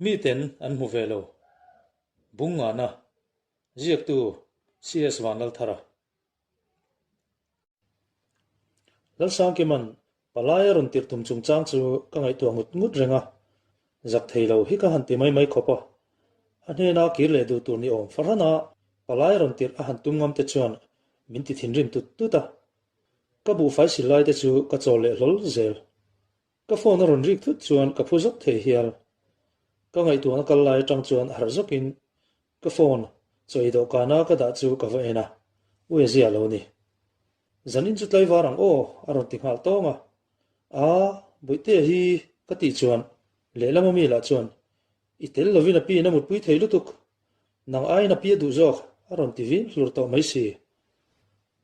Miten an hmu ve lo. Bung ngana, ziaktu CS Vanlalthara. Lalsangkima'n palai a rawn tirh tum chungchang chu ka ngaihtuah ngut ngut reng a, zak thei lo hi ka han ti mai mai khawp a. A hnena kir leh duh tur ni awm fahran a palai a rawn tirh a han tum ngam te chuan min ti thinrim tut tut a. Ka buhfai sil lai te chu ka chawl leh hlawl zel. Ka phone a rawn rik thut chuan ka phu zawk thei hial. Ka ngaihtuahna kal lai atang chuan harh zawkin ka phone chaw ei dawhkana ka dah chu ka va en a, U Ezia lo ni. Zanin chu tlaivar ang aw a rawn ti nghal tawng a. Aa, Bawihtea hi ka tih chuan lehlam ami lah chuan i tel lovin a piin a mutpui thei lutuk, nang aiin a pi a duh zawk a rawn ti vin hlur tawh mai si.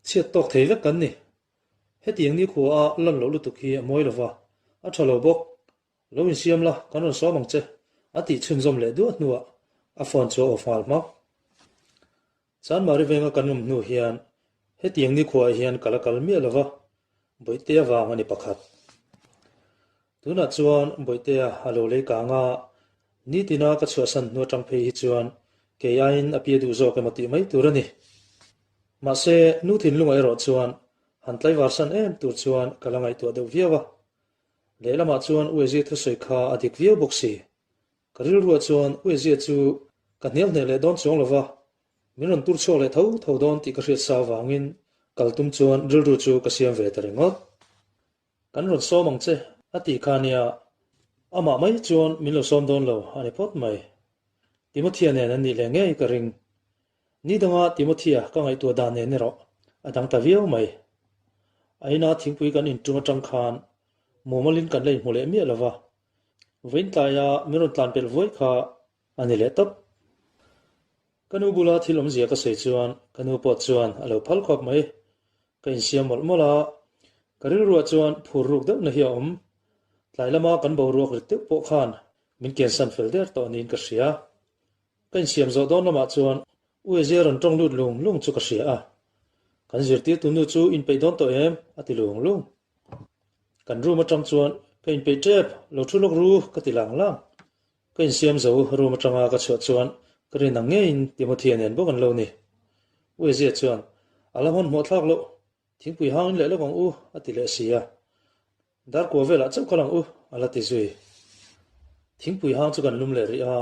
Chhiat tawk thei vek kan ni. Hetiang nikhua a lan loh lutuk hi a mawi lo va, a tha lo bawk. Lo insiam la, kan rawn sawm ang che, a tih chhunzawm leh duah hnuah a phone chu a off nghal hmak. Chanmari venga kan awm hnu hian hetiang nikhuaah hian ka la kal miah lo va, Bawihtea vang a ni pakhat. Tunah chuan Bawihtea a lo lei kang a, nitina ka chhuahsan hnu atang phei hi chuan kei aiin a pia duh zawk emaw tih mai tur a ni. Mahse, nu thinlungah erawh chuan han tlaivar san em tur chuan ka la ngaihtuah deuh viau a. Lehlamah chuan Uezia thusawi kha a dik viau bawk si. Ka rilruah chuan Uezia chu ka hnial hneh leh dawn chuang lo va, min rawn tur chhuak leh tho tho dawn tih ka hriat sa avangin kal tum chuan rilru chu ka siam ve ta ringawt. Kan rawn sawm ang che, a tih kha nia, amah mai chuan min lo sawm dawn lo a ni phawt mai. Timothea nen an nih leh ngei ka ring. Ni danga Timothea ka ngaihtuah dan nen erawh a dang ta viau mai. A ina thingpui kan intum atang khan mumalin kan la inhmu leh miah lo va, vawiin tlaia min rawn tlan pelh vuai kha a ni leh tawp. Ka nu bula thil awmzia ka sawi chuan ka nu pawh chuan a lo phal khawp mai. Ka insiam mawlh mawlh a, ka rilruah chuan phur ruk deuhna hi a awm. Tlai lama kan boruak rit deuh pawh khan min kiansan fel der tawh niin ka hria. Ka insiam zawh dawn lamah chuan U Ezia rawn tawng lut lung lung chu ka hria a. Kan zirtirtu nu chu inpeih dawn tawh em? a ti lung lung. Kan room atang chuan ka inpeih tep, lo thu lawk ru ka ti lang lang. Ka insiam zo room atanga ka chhuah chuan ka rin ang ngeiin Timothea nen bawk an lo ni. U Ezia chuan, A la hmanhmawh thlak loh, thingpui hangin leh lawk ang u, a ti leh si a. Darkua velah chauh kal ang u, a la ti zui. Thingpui hang chu kan lum leh rih a,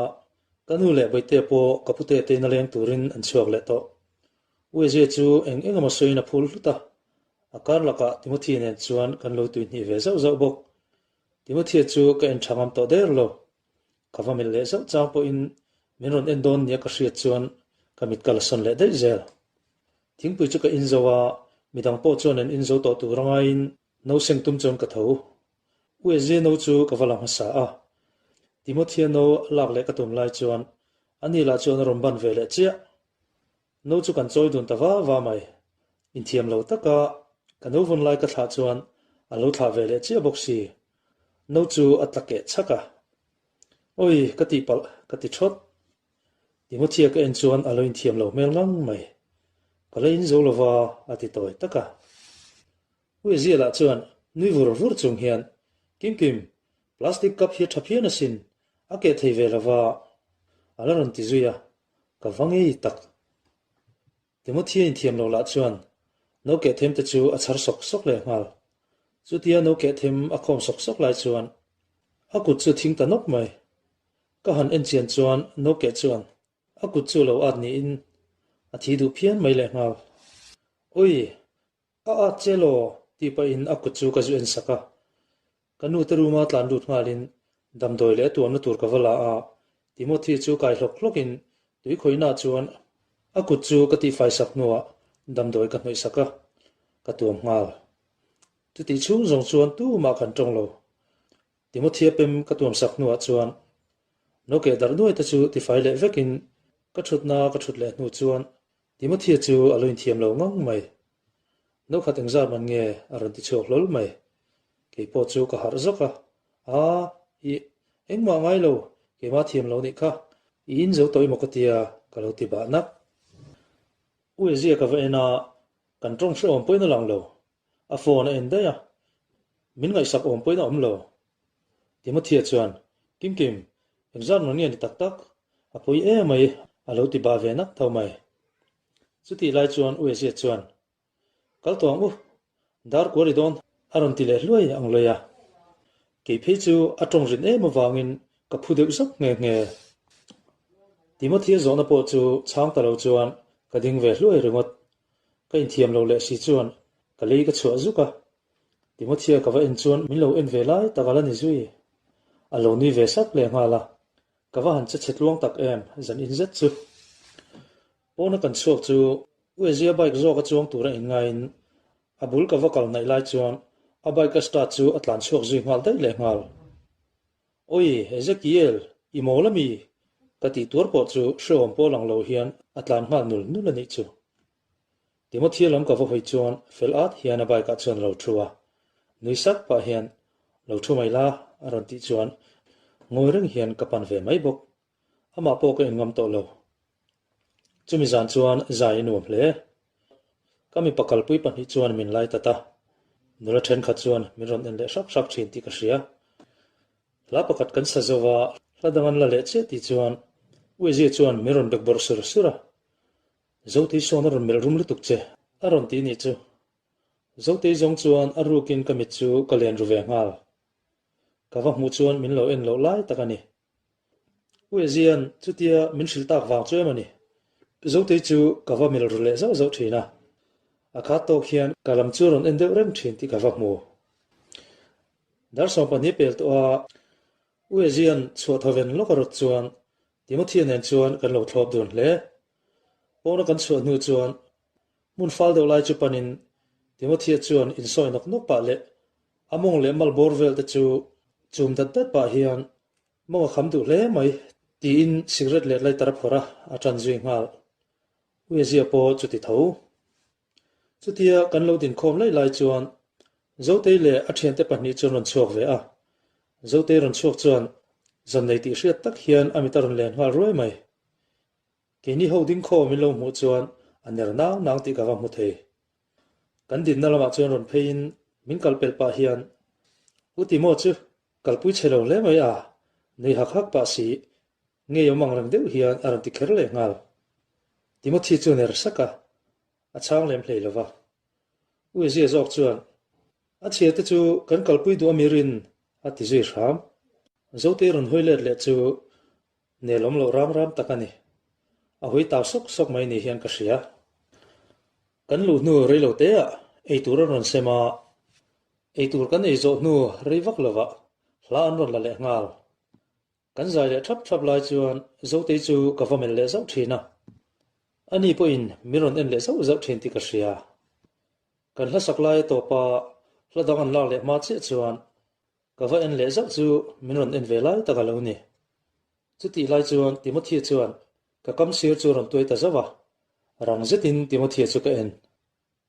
ka nu leh Bawihtea pawh ka pute te ina leng turin an chhuak leh tawh. U Ezia chu eng eng emaw sawiin a phul hlut a, a kar lakah Timothy nen chuan kan lo tuihnih ve zauh zauh bawk. Timothea chu ka en tha ngam tawh der lo. Ka va melh leh zauh chang pawhin min rawn en dawn nia ka hriat chuan ka mit ka la sawn leh daih zel. Thingpui chu ka in zo a, midang pawh chuan an in zo tawh tur angaiin no seng tum chuan ka tho. U Ezia no chu ka va la hmasa a. Timothea no lak leh ka tum lai chuan ani lah chuan a rawn ban ve leh chiah. No chu kan chawi dun ta va va mai. Inthiam lo taka ka no vawn lai ka thlah chuan a lo thlah ve leh chiah bawk si. No chu a tla keh chhak a. Awi, ka tihpalh, ka ti thawt. Timothea ka en chuan a lo inthiam lo hmel ngang mai. Ka la in zo lo va, a ti tawi tak a. Huizia lah chuan nui vur vur chung hian, Kim Kim, plastic cup hi a tha phian asin, a keh thei ve lo va, a la rawn ti zui a. Ka va ngei tak. Timothea inthiam lo lah chuan no keh them te chu a chhar sawk sawk leh nghal. Chutia no keh them a khawm sawk sawk lai chuan a kut chu thing ta nawk mai. Ka han en chian chuan no keh chuan a kut chu lo at niin a thi duh phian mai leh nghal. Ui! A at che law? tih pahin a kut chu ka zu en sak a. Ka nu te room-a tlan lut nghalin damdawi leh a tuamna tur ka va la a, Timothy chu kai hlawk hlawkin tui khawihnaah chuan a kut chu ka tihfai sak hnuah damdawi ka hnawih sak a, ka tuam nghal. Chutih chhung zawng chuan tumah kan tawng lo. Timothya pem ka tuam sak hnuah chuan no keh darh nuai te chu tifai leh vekin ka thutna ka thut leh hnu chuan Timothya chu a lo inthiam lo ngang mai. No khat engzat man nge a rawn ti chhuak hlawl mai. Kei pawh chu ka harh zawk a, Aa, ih, engmah ngai lo, keimah thiam lo nih kha, i in zo tawh emaw ka tia ka lo ti bah nak. U Ezia ka va en a, kan tawng hrehawm pawhin a lang lo. A phone a en daih a, min ngaihsak awm pawhin a awm lo. Timothea chuan, Kim Kim, Engzat maw nge ni tak tak? A pawi emai a lo ti bah ve nak tho mai. Chutih lai chuan Uezia chuan, Kal tawh ang u, dar kual i dawn a rawn ti leh hluai ang lawih a. Kei phei chu a tawng rin em avangin ka phu deuh zak nghe nghe. Timothy-a zawhna pawh chu chhang ta lo chuan ka ding ve hluai ringawt. Ka inthiam lo leh si chuan ka lei ka chhuah zuk a. Timothy-a ka va en chuan min lo en ve lai tak a la ni zui. A lo nui ve sak leh nghal a. Ka va han che chhe tluang tak em zan in zet chu. Pawna kan chhuak chu Uezia bike zawk a chuang tura inngaiin a bul ka va kal hnaih lai chuan a bike a start chu a tlan chhuak zui nghal daih leh nghal. Awi Ezekiel, i mawl ami? Ka tih tuar pawh chu hrehawm pawh lang lo hian a tlan nghal nul nul a nih chu. Timothy lam ka va hawi chuan fel at hian a bike ah chuan a lo thu a, nui sak pah hian lo thu mai la a rawn tih chuan ngawi reng hian ka pan ve mai bawk. Amah pawh ka inngam tawh lo. Chumi zan chuan zai a nuam hle. Ka mipa kalpui pahnih chuan min lai tat a, nula thenkhat chuan min rawn en leh hrap hrap thin tih ka hria. Hla pakhat kan sa zo va, hla dang an la leh chiah tih chuan Uezia chuan min rawn bek bawrh sur sur a. Zotei sawn a rawn melh rum lutuk che, a rawn ti nih chu. Zotei zawng chuan a rukin ka mit chu ka len ru ve nghal. Ka va hmuh chuan min lo en loh lai tak a ni. Uezian chutia min hrilh tak vang chu em a ni. Zotei chu ka va melh ru leh zauh zauh thin a. A khat tawk hian ka lam chu rawn en deuh reng thin tih ka va hmu. Dar 12 pel tawh a, Uezian chhuah thawen lawk a rawt chuan Timothy nen chuan kan lo thlawp dun hle. Pawna kan chhuah hnu chuan hmun fal deuh lai chu panin Timothy-a chuan insawi nawk nawk pah leh a mawng leh mal bawr vel te chu chum dat dat pah hian mawng a kham duh hle mai tiin cigarette leh lighter a phawrh a, a tan zui nghal. Uiazia pawh chuti tho. Chutia kan lo dinkhawm laih lai chuan Zotei leh a thiante pahnih chuan rawn chhuak ve a. Zotei rawn chhuak chuan zan nei tih hriat tak hian a mit a rawn len nghal ruai mai. Keini ho dingkhawm min lo hmuh chuan a ner nang nang tih ka va hmu thei. Kan dinna lamah chuan rawn pheiin min kal pelh pah hian, U Timo chu kalpui chhe lo hle mai a, nui hak hak pah si, ngei awm ang reng deuh hian a rawn ti kher leh nghal. Timothy chu ner sak a, a chhang lem hlei lo va. U Ezia zawk chuan, A chhia te chu kan kalpui duh a mi rin, a ti zui hram. Zote rawn hawi let leh chu Nelawm loh ram ram tak a ni. A hui tau sawk sawk mai ni hian ka hria. Kan luh hnu rei lo te ah ei tur an rawn sem a, ei tur kan ei zawh hnu rei vak lo ah hla an rawn la leh nghal. Kan zai leh thap thap lai chuan Zotei chu ka va melh leh zauh thin a. Ani pawhin min rawn en leh zauh zauh thin tih ka hria. Kan hla sak lai a tawp a, hla dang an lak leh hma chiah chuan Ka va en leh zauh chu min rawn en ve lai tak a lo ni. Chutih lai chuan Timothy chuan ka kam sir chu a rawn tuai ta zauh a, rang zetin Timothy chu ka en.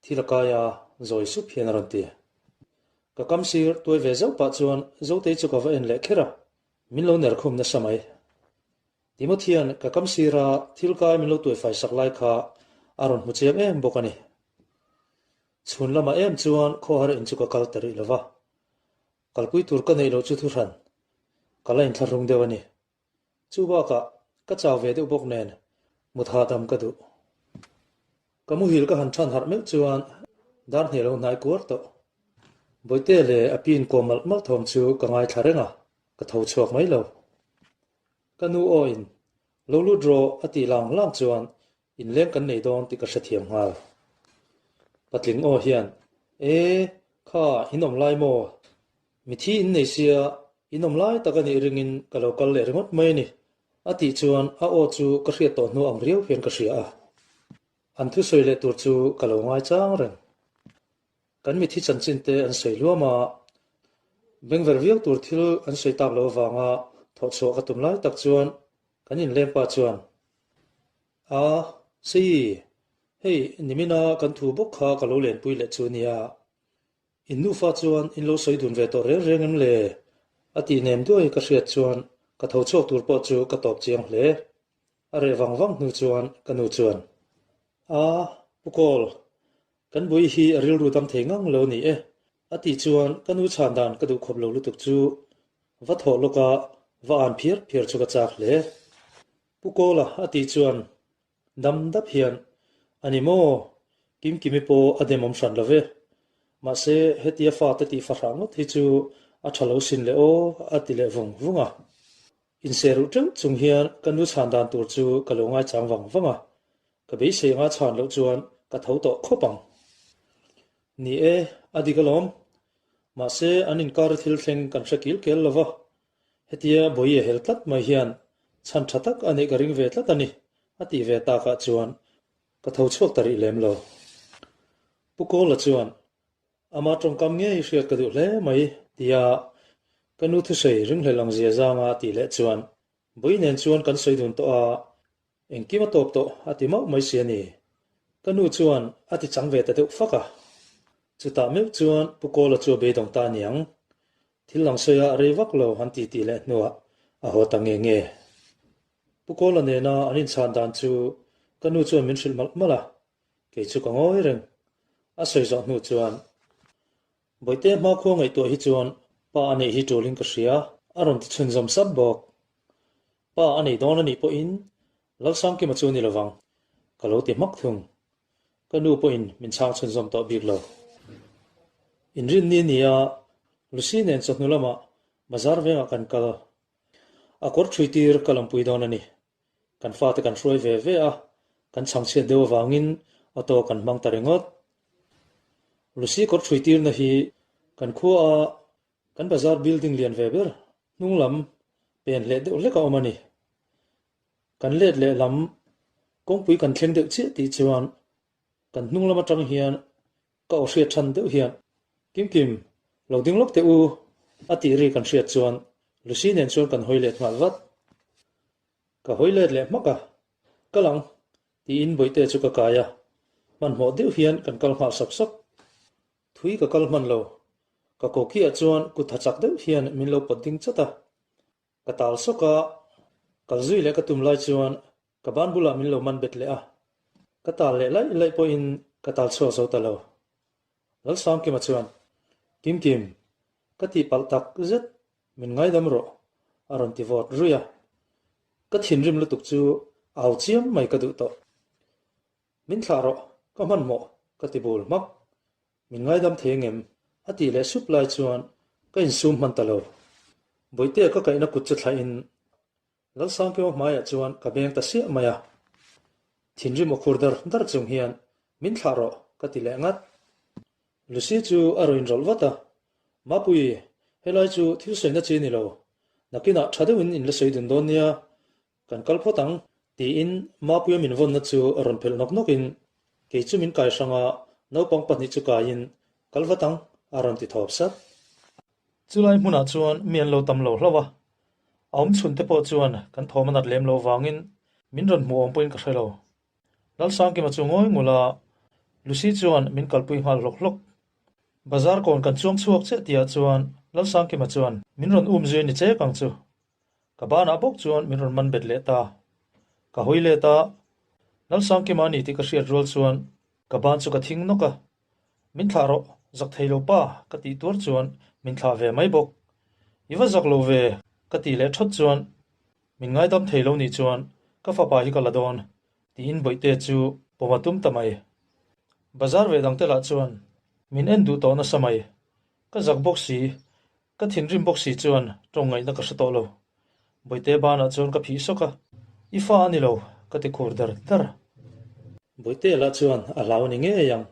Thil a kai a, zawi sup hian a rawn ti. Ka kam sir tuai ve zauh pah chuan Zotei chu ka va en leh kher a, min lo ner khum nasa mai. Timothy-a'n ka kam sira thil kai min lo tuai fai sak lai kha a rawn hmu chiang em bawk a ni. Chhun lamah em chuan khawhar in chu ka kal ta rih lo va, Kalpui tur ka neih loh chu thuhran ka la inthlahrung deuh a ni. Chu bakah ka chau ve deuh bawk nen mut hahdam ka duh. Ka muhil ka han than harh meuh chuan dar hne lo hnai kuar tawh. Bawihte leh a pi inkawm malh malh thawm chu ka ngaithla reng a, ka tho chhuak mai lo. Ka nu aw in lo lut rawh a tih lang lang chuan Inleng kan nei dawn tih ka hrethiam nghal. Patling aw hian, E, kha, in awm lai maw? Mithi in nei sia, in awm lai tak a nih ringin ka lo kal leh ringawt mai a ni, a tih chuan a aw chu ka hriat tawh hnu ang riau hian ka hria a. An thusawi leh tur chu ka lo ngaichang reng. Kan mithi chanchin te an sawi luam a, bengver viau tur thil an sawi tak loh avanga thawhchhuah ka tum lai tak chuan kan inleng pa chuan, A, Sei, hei nimina kan thu bawk kha ka lo lenpui leh chu nia. In nufa chuan in lo sawi dun ve tawh reng reng em le? A tih nem duai ka hriat chuan ka tho chhuak tur pawh chu ka tawp chiang hle. A reh vang vang hnu chuan ka nu chuan, A, Pu Kawl, Kan bui hi a rilru dam thei ngang lo ni e, a tih chuan ka nu chhan dan ka duh khawp lo lutuk chu va thawh lawk a. Va an phiar phiar chu ka chak hle. Pu Kawla a tih chuan dam dap hian, A ni maw? Kimkimi pawh a demawm hran lo ve. Mahse, hetia fate tih fahrah ngawt hi chu a tha lo sin le aw a ti leh vung vung a. Inserh teuh chung hian ka nu chhan dan tur chu ka lo ngaichang vang vang a, ka beisei anga chhan loh chuan ka tho tawh khawp ang. Ni e, a dik alawm. Mahse, an inkar thil thleng kan hre kil kel lo va, hetia Bawihi a hel tlat mai hian chhan tha tak a neih ka ring ve tlat a ni, a tih ve takah chuan ka tho chhuak ta rih lem lo. Pu Kawla chuan Ama tawngkam ngei hriat ka duh hle mai, tia ka nu thusawi ringhlel ang zia zanga a tih leh chuan Bawi nen chuan kan sawi dun tawh a, engkim a tawp tawh a ti mauh mai si a ni. Ka nu chuan a ti chang ve ta deuh fak a. Chutah meuh chuan Pu Kawla chu a beidawng ta aniang. Thil lang sawi a rei vak lo han ti tih leh hnuah a haw ta nge nge. Pu Kawla nena an inchhan dan chu ka nu chuan min hrilh malh malh a, Kei chu ka ngawi reng. A sawi zawh hnu chuan, Bawihte hmakhua ngaihtuah hi chuan pa a neih hi ṭulin ka hria, a rawn ti chhunzawm sap bawk. Pa a nei dawn a nih pawhin Lalsangkima chu a ni lovang, ka lo ti hmak thung. Ka nu pawhin min chhang chhunzawm tawh bik lo. Inrinni nia Lucy nen chawhnu lamah bazar vengah kan kal. A kawr ṭhui tir ka lampui dawn a ni. Kan fate kan hruai ve ve a, kan chhangchhiat deuh avangin auto kan hmang ta ringawt. Lucy kawr ṭhui tirna hi kan khuaa kan bazar building lian ve ber hnung lam pen hleh deuh hlek a awm a ni. Kan let leh lam kawngpui kan thleng deuh chiah tih chuan kan hnung lam atang hian ka aw hriat than deuh hian Kimkim, lo ding lawk teh u a tih ri kan hriat chuan Lucy nen chuan kan hawi let nghal vat. Ka hawi let leh hmak a, Kal ang, tiin Bawihte chu ka kai a, hmanhmawh deuh hian kan kal nghal sawk sawk. Thui ka kal hman lo, ka kokiah chuan kut ha chak deuh hian min lo pawt ding chat a. Ka tal sawk a, kal zui leh ka tum lai chuan ka ban bulah min lo man bet leh a, ka tal leh laih laih pawhin ka tal chhuak zo ta lo. Lalsangkima chuan, Kimkim, ka tihpalh tak zet, min ngaidam rawh, a rawn ti vawt ruih a. Ka thinrim lutuk chu au chiam mai ka duh tawh. Min thlah rawh, ka hmanhmawh, ka ti bul hmak. Min ngaidam thei angem? A tih leh sup lai chuan ka insum hman ta lo. Bawihtea ka kaihna kut chu thlahin Lalsangkima hmaiah chuan ka beng ta siah mai a. Thinrim aw khur dar dar chung hian min thlah rawh ka ti leh ngat. Lucy chu a rawn inrawlh vat a, Mapui, helai chu thil sawina chi a ni lo. Nakinah tha deuhin in la sawi dun dawn nia, Kan kal phawt ang, tiin Mapuia min vawnna chu rawn phelh nawk nawkin kei chu min kai hrang a, naupang pahnih chu kaiin kal vat ang, a rawn ti thawp sat. Chulai hmunah chuan mi an lo tam lo hlauh a, a awm chhun te pawh chuan kan thawm a nat lem loh vangin min rawn hmuh awm pawhin ka hre lo. Lalsangkima chu ngawi ngul a, Lucy chuan min kalpui nghal hlawk hlawk. Bazar kawn kan chuang chhuak chiah tihah chuan Lalsangkima chuan min rawn um zui a ni chek ang chu. Ka banah bawk chuan min rawn man bet leh ta. Ka hawi let a, Lalsangkima a ni tih ka hriat rual chuan ka ban chu ka thing nawk a. Min thlah rawh, zak thei lo pa ka tih tuar chuan min thlah ve mai bawk. I va zak lo ve ka tih leh thawt chuan min ngaidam thei lo nih chuan ka fapa hi ka la dawn tiin Bawihte chu pawm a tum ta mai. Bazar ve dangte lah chuan min en duh tawh nasa mai. Ka zak bawk si, Ka thinrim bawk si chuan tawng ngaihna ka hre tawh lo. Bawihte banah chuan ka phih sawk a, I fa a ni lo, ka ti khur dar dar. Bawihte lah chuan a hlau ni ngei ang,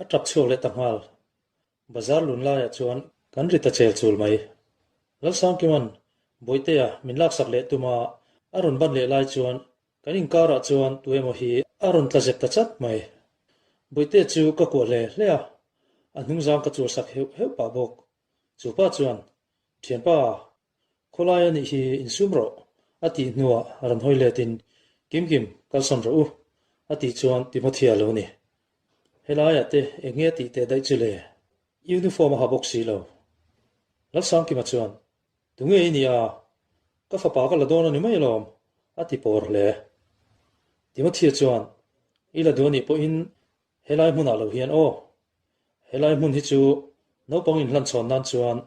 a tap chhuak leh ta nghal. Bazar lun laiah chuan kan ri ta chel chul mai. Lalsangkima'n Bawihtea min laksak leh tuma a rawn ban leh lai chuan kan inkarah chuan tu emaw hi a rawn tla zep ta chat mai. Bawihte chu ka kuah hle hle a, a hnungzang ka chulsak heuh heuh pah bawk. Chu pa chuan, Thianpa, khawlai a nih hi insum rawh, a tih hnuah rawn hawi letin, Kimkim, kalsawn rawh u, a tih chuan Timothy a lo ni. Helaiah te eng nge tih teh daih chu le? Uniform a ha bawk si lo. Lalsangkima chuan, Tunge i nih a? Ka fapa ka la dawn a ni mai alawm, a ti pawr hle. Timothy chuan, I la duh a nih pawhin Helai hmunah lo hian aw, helai hmun hi chu naupang inhlanchhawn nan chuan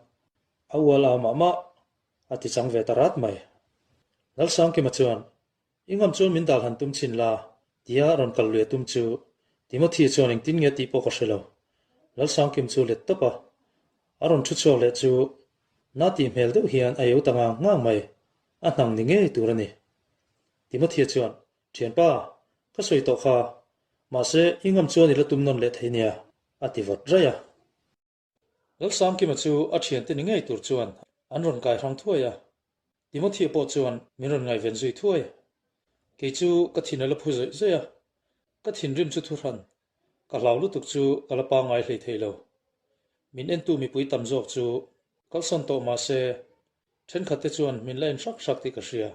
a ual au mah mah. A ti chang ve ta rat mai. Lalsangkima chuan, I ngam chuan min dal han tum chhin la, tia rawn kal lui a tum chu Timothy chuan engtin nge tih pawh ka hre lo. Lalsangkim chu let tawp a, a rawn thu chhuak leh chu na tih hmel deuh hian a eu ta ngang ngang mai, a hnang ni ngei tur a ni. Timothy chuan, Thianpa, ka sawi tawh kha, mahse i ngam chuan i la tum nawn leh thei nia, a ti vawt raih a. Lalsangkima chu a thiante ni ngei tur chuan an rawn kai hrang thuai a, Timothy pawh chuan min rawn ngaihven zui thuai. Kei chu ka thin a la phu zawih zawih a, ka thinrim chu thu hran, ka hlau lutuk chu ka la pangngai hlei thei lo. Min entu mipui tam zawk chu kalsawn tawh mah se, thenkhat te chuan min la en hrak hrak tih ka hria.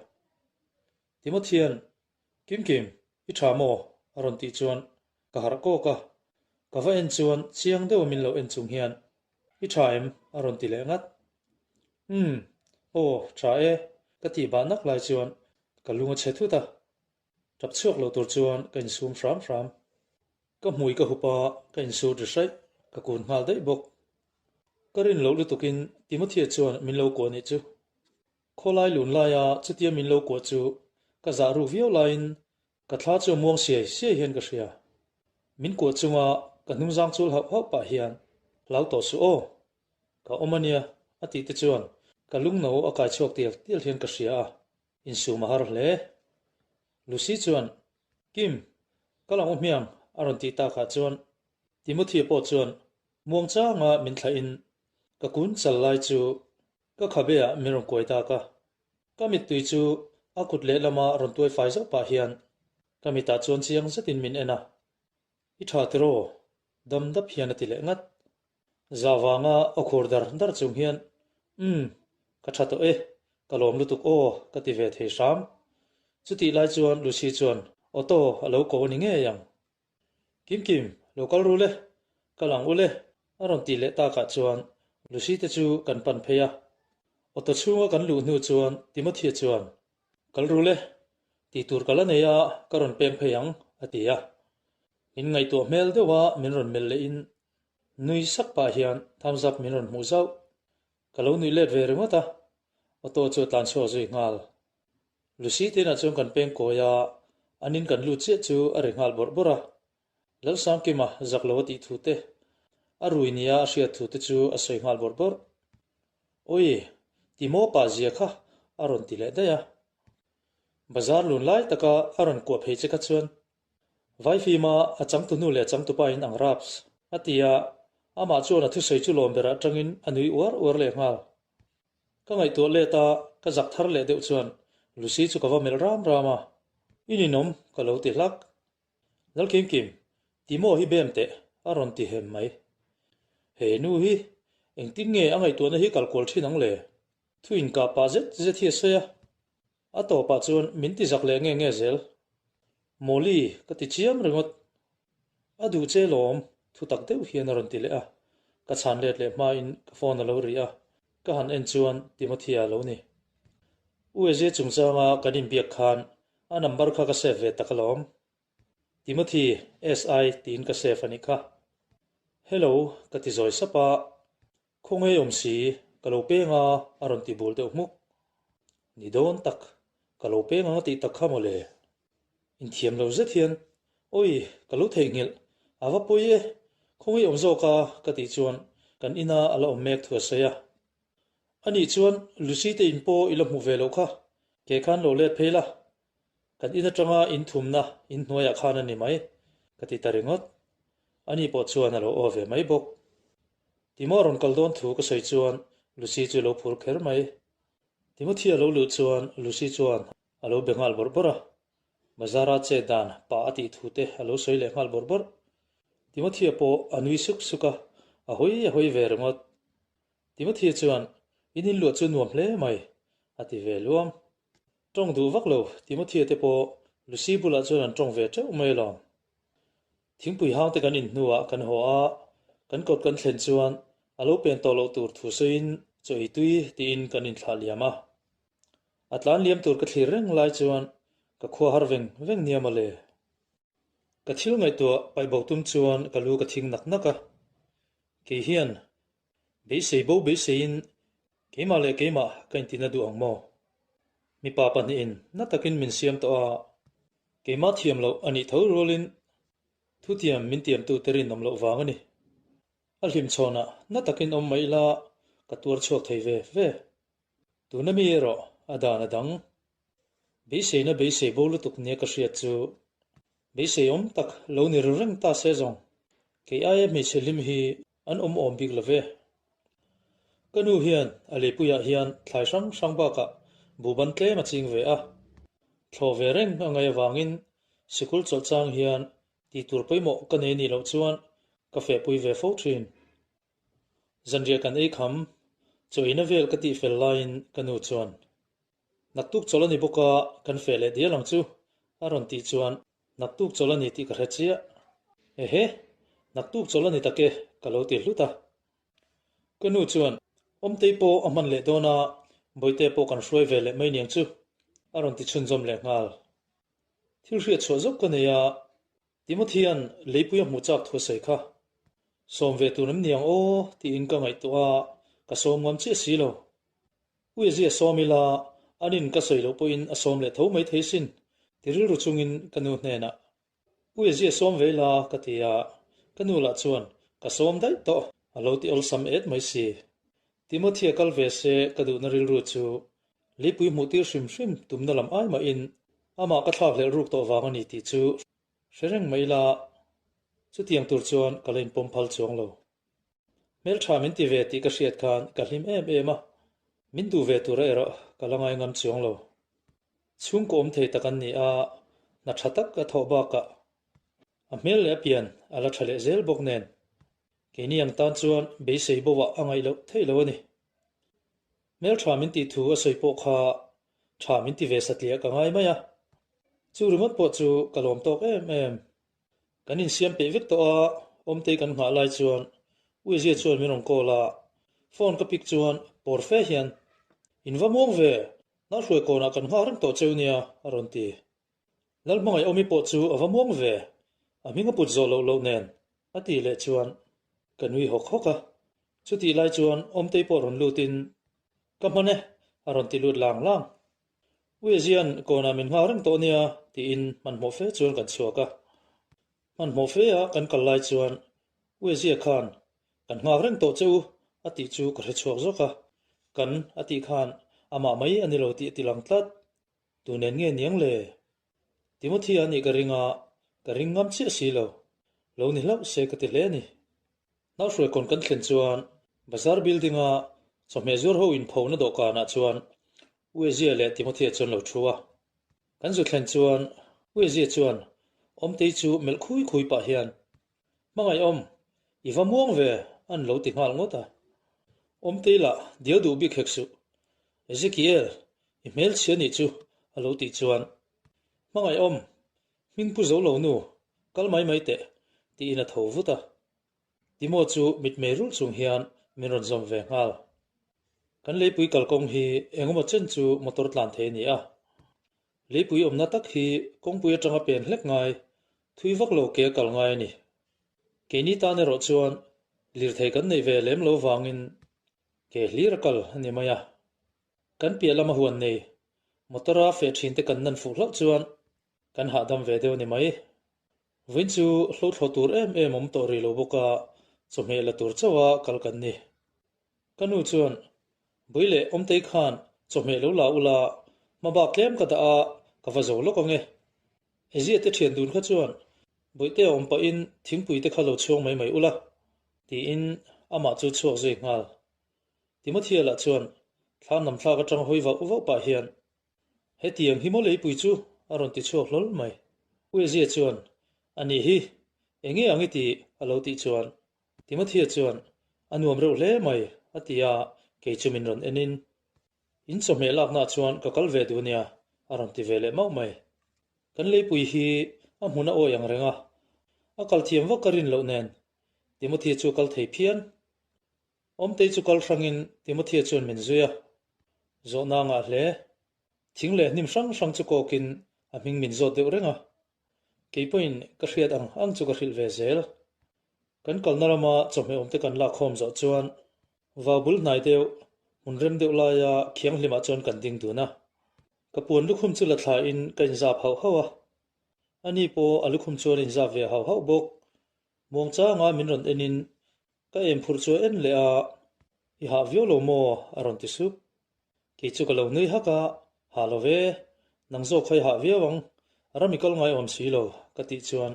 Timothy-a'n Kimkim, i tha maw? a rawn tih chuan ka harh kawk a, ka va en chuan chiang deuha min lo en chung hian I tha em? a rawn ti leh ngat. Umm, aw, tha e, ka tih bah nak lai chuan ka lung a chhe thut a, tap chhuak lo tur chuan ka insum hram hram. Ka hmui ka hup a, ka insut ri hraih, ka kun nghal daih bawk. Ka rin loh lutukin Timothea chuan min lo kuah nih chu. Khawlai lun laia chutia min lo kuah chu ka zah ruk viau laiin ka thla chu a muang siai siai hian ka hria. Min kuah chunga ka hnungzang chul hauh hauh pah hian hlau tawh suh aw, ka awm a nia a tih te chuan ka lungno a kai chhuak tial tial hian ka hria a, insum a har hle. Lucy chuan, Kim, ka lang u hmiang a rawn tih takah chuan Timothy pawh chuan muangchanga min thlahin ka kun chal lai chu Ka khabe ah min rawn kuai tak a, ka mittui chu a kut lehlama rawn tuai fai zauh pah hian ka mitah chuan chiang zetin min en a, I tha tiraw? dam dap hian a ti leh ngat. Zah vanga aw khur dar dar chung hian, Umm, ka tha tawh e, ka lawm lutuk aw ka ti ve thei hram. Chutih lai chuan Lucy chuan auto a lo ko a ni ngei ang. Kim Kim, lo kal ru le, kal ang u le, a rawn tih leh takah chuan Lucy te chu kan pan phei a. Auto chhunga kan luh hnu chuan Timothy chuan, Kal ru le, tih tur ka la nei a, ka rawn peng phei ang, a ti a. Min ngaihtuah hmel deuha min rawn melh lehin nui sak pah hian thumbs up min rawn hmuh zauh. Ka lo nuih let ve ringawt a, auto chu a tlan chhuak zui nghal. Lucy te inah chuan kan peng kawi a, an in kan lut chiah chu a ri nghal bawrh bawrh a. Lalsangkima zak lo a tih thu te, a rui nia a hriat thu te chu a sawi nghal bawrh bawrh. Awi, ti maw pah zia kha a rawn ti leh daih a. Bazar lun lai taka a rawn kuah phei che kha chuan Vaifima a changtunu leh a changtupa in ang raps a ti a, amah chuan a thusawi chu lawm berah tangin a nui uar uar leh nghal. Ka ngaihtuah let a, ka zak thar leh deuh chuan Lucy chu ka va melh ram ram a, I ninawm ka lo ti hlak. Lalkim Kim, Timo hi bem teh a rawn ti hem mai. He nu hi engtin nge a ngaihtuahna hi kal kual thin ang le? Thu inkah pah zet zet hi a sawi a, a tawpah chuan min ti zak leh nge nge zel. Mawli ka ti chiam ringawt. A duh che lawm, thu tak deuh hian a rawn ti leh a, ka chhan let leh hmain ka phone a lo ri a, ka han en chuan Timothea a lo ni. U Ezia chungchanga kan inbiak khan a number kha ka save ve tak alawm. Timothy, SI tiin ka save a nih kha. Hello, ka ti zawi sap a, Khawngaih awm si, ka lo peng a, a rawn ti bul deuh hmuk. Ni dawn tak, ka lo peng ang a tih tak kha mawle. Inthiam lo zet hian, Awi, ka lo theihnghilh, a va pawi e, khawngaih awm zawk a, ka tih chuan kan ina a la awm mek thu a sawi a. Anih chuan Lucy te in pawh i la hmuh ve loh kha, ke khan lo let phei la, Kan in atanga in thumna in hnuaiah khan a ni mai, ka ti ta ringawt. Ani pawh chuan a lo aw ve mai bawk. Timo a rawn kal dawn thu ka sawi chuan Lucy chu a lo phur kher mai. Timothy a lo luh chuan Lucy chuan a lo be nghal bawrh bawrh a. Bazara chet dan pah a tih thu te a lo sawi leh nghal bawrh bawrh. Timothy-a pawh a nui suk suk a, a hawi a hawi ve ringawt. Timothy chuan, In inluah chu nuam hle mai, a ti ve luam. Tawng duh vak lo, Timothea te pawh Lucy bulah chuan an tawng ve teuh mai alawm. Thingpui hang te kan in hnuah kan haw a, kan kawt kan thlen chuan a lo pen tawh loh tur thu sawiin chaw ei tui tiin kan inthlah liam a. A tlan liam tur ka thlir reng lai chuan ka khua har veng veng nia mawle. Ka thil ngaihtuah paih bo tum chuan ka lu ka thing nak nak a, kei hian beisei bo beiseiin. Keimah leh keimah ka intina duh ang maw? Mipa pahnihin na takin min siam tawh a, keimah thiam loh a nih tho rualin thutiam min tiamtute rinawm loh vang a ni. A hlimchhawnah na takin awm mai ila ka tuar chhuak thei ve ve. Tuna mi erawh a dan a dang. Beiseina beisei bo lutuk nia ka hriat chu beisei awm tak lo ni ru reng ta se zawng. Kei aia hmeichhe hlim hi an awm awm bik lo ve. Ka nu hian a leipuiah hian thlai hrang hrang bakah buhban tlem a ching ve a. Thlawh ve reng a ngaih avangin sikul chawlh chang hian tih tur pawimawh ka nei nih loh chuan ka fehpui ve fo thin. Zanriah kan ei kham, chaw eina vel ka tih fel laiin ka nu chuan, Naktuk chawlh a ni bawk a, kan feh leh dial ang chu, a rawn tih chuan, Naktuk chawlh a ni tih ka hre chiah. Ehe, naktuk chawlh a ni tak e, ka lo ti hlut a. Ka nu chuan, Awmtei pawh a hman leh dawn a, Bawihte pawh kan hruai ve leh mai niang chu, a rawn ti chhunzawm leh nghal. Thil hriat chhuah zawk ka nei a, Timothy-a'n leipui a hmuh chak thu a sawi kha. Sawm ve tur em niang aw tiin ka ngaihtuah a, ka sawm ngam chiah si lo. Uiazia sawm ila, anin ka sawi loh pawhin a sawm leh tho mai thei sin, ti rilru chungin ka nu hnenah, Uiazia sawm ve ila ka ti a, ka nu lah chuan, Ka sawm daih tawh, a lo ti awlsam et mai si. Timothy-a kal ve se ka duhna rilru chu Lipui hmuh tir hrim hrim tumna lam ai mahin amah ka thlak hlelh ruk tawh vang a ni tih chu hre reng mai ila, chutiang tur chuan ka la inpawm phal chuang lo. Hmeltha min ti ve tih ka hriat khan ka hlim em em a, min duh ve tura erawh ka la ngai ngam chuang lo. Chhungkaw awm thei tak an ni a, hna tha tak a thawh bakah a hmel leh a pian a la tha leh zel bawk nen keini ang tan chuan beisei bo ah a ngaih loh theih lo a ni. Hmeltha min tih thu a sawi pawh kha tha min ti ve satliah ka ngai mai a, chu ringawt pawh chu ka lawm tawk em em. Kan insiam peih vek tawh a, Awmtei kan nghah lai chuan Uizia chuan min rawn call a, phone ka pick chuan pawr fe hian, In va muang ve, Hnahruai kawnah kan nghak reng tawh cheu nia, a rawn ti. Lalhmangaih Awmi pawh chu a va muang ve, a hming a put zawh loh loh nen, a tih leh chuan ka nui hawk hawk a. Chutih lai chuan Awmtei pawh rawn lutin, Ka hman e, a rawn ti lut lang lang. Uiazian kawnah min nghak reng tawh nia, tiin hmanhmawh fe chuan kan chhuak a. Hmanhmawh fe a kan kal lai chuan Uiazia khan, Kan nghak reng tawh che u, a tih chu ka hre chhuak zawk a. Kan, a tih khan amah mai a ni lo tih a ti lang tlat. Tu nen nge niang le? Timothy a nih ka ring a, ka ring ngam chiah si lo. Lo ni hlauh se ka ti hle a ni. Nauhruaikawn kan thlen chuan Bazar building-a chawhmeh zuar ho inphona dawhkanah chuan Uezia leh Timothy-a chuan lo thu a. Kan zu thlen chuan Uezia chuan Awmtei chu melh khui khui pah hian, Hmangaihawm, i va muang ve, an lo ti nghal ngawt a. Awmtei lah diau duh bik hek suh. Ezekiel, i hmelchhia nih chu, a lo tih chuan, Hmangaihawm, hming pu zo lo nu, kal mai mai teh, tiin a tho vut a. Timo chu mitmei rulh chung hian min rawn zawm ve nghal. Kan leipui kalkawng hi engemaw chen chu motor tlan thei a ni a. Leipui awmna tak hi kawngpui atanga pen hlek ngai, thui vak lo ke a kal ngai a ni. Keini tan erawh chuan lirthei kan neih ve lem lo vangin ke hlir a kal a ni mai a. Kan piah lama huan nei motor-a feh thinte kan nan fuh hlauh chuan kan hahdam ve deuh a ni mai. Vawiin chu hlothlawh tur em em awm tawh rih lo bawk a, chawhmeh la tur chauha kal kan ni. Ka nu chuan, Bui leh Awmtei khan chawhmeh lo la ula, hma bak tlem ka dah a, ka va zo lawk ang e. Ezia te thian dun kha chuan, Bawihte a awm pahin thingpui te kha lo chhuang mai mai ula, tiin amah chu chhuak zui nghal. Timothea lah chuan thlam lam thlak atang hawi vauh vauh pah hian, Hetiang hi maw leipui chu? a rawn ti chhuak hlawl mai. Uezia chuan, A nih hi, eng nge ang i tih? a lo tih chuan Timothea chuan, A nuam reuh hle mai, a ti a, kei chu min rawn enin, In chawhmeh laknaah chuan ka kal ve duh nia, a rawn ti ve leh mauh mai. Kan leipui hi a hmun a awi ang reng a, a kal thiam vak ka rin loh nen Timothea chu a kal thei phian. Awmtei chu kal hrangin Timothea chuan min zui a, zawhna a ngah hle. Thing leh hnim hrang hrang chu kawkin a hming min zawt deuh reng a. Kei pawhin ka hriat ang ang chu ka hrilh ve zel. Kan kalna lama chawhmeh awmte kan lak khawm zawh chuan vau bul hnai deuh. Hmun rem deuh laia thianghlimah chuan kan ding dun a. Ka puan lukhum chu la thlain ka inzap hauh hauh a. Ani pawh a lukhum chuan a inzap ve hauh hauh bawk. Muangchanga min rawn enin ka em phurh chu a en leh a, I hah viau lo maw? a rawn ti sup. Kei chu ka lo nui hak a, Hah lo ve, nang zawk kha i hah viau ang, ram i kal ngai awm si lo, ka tih chuan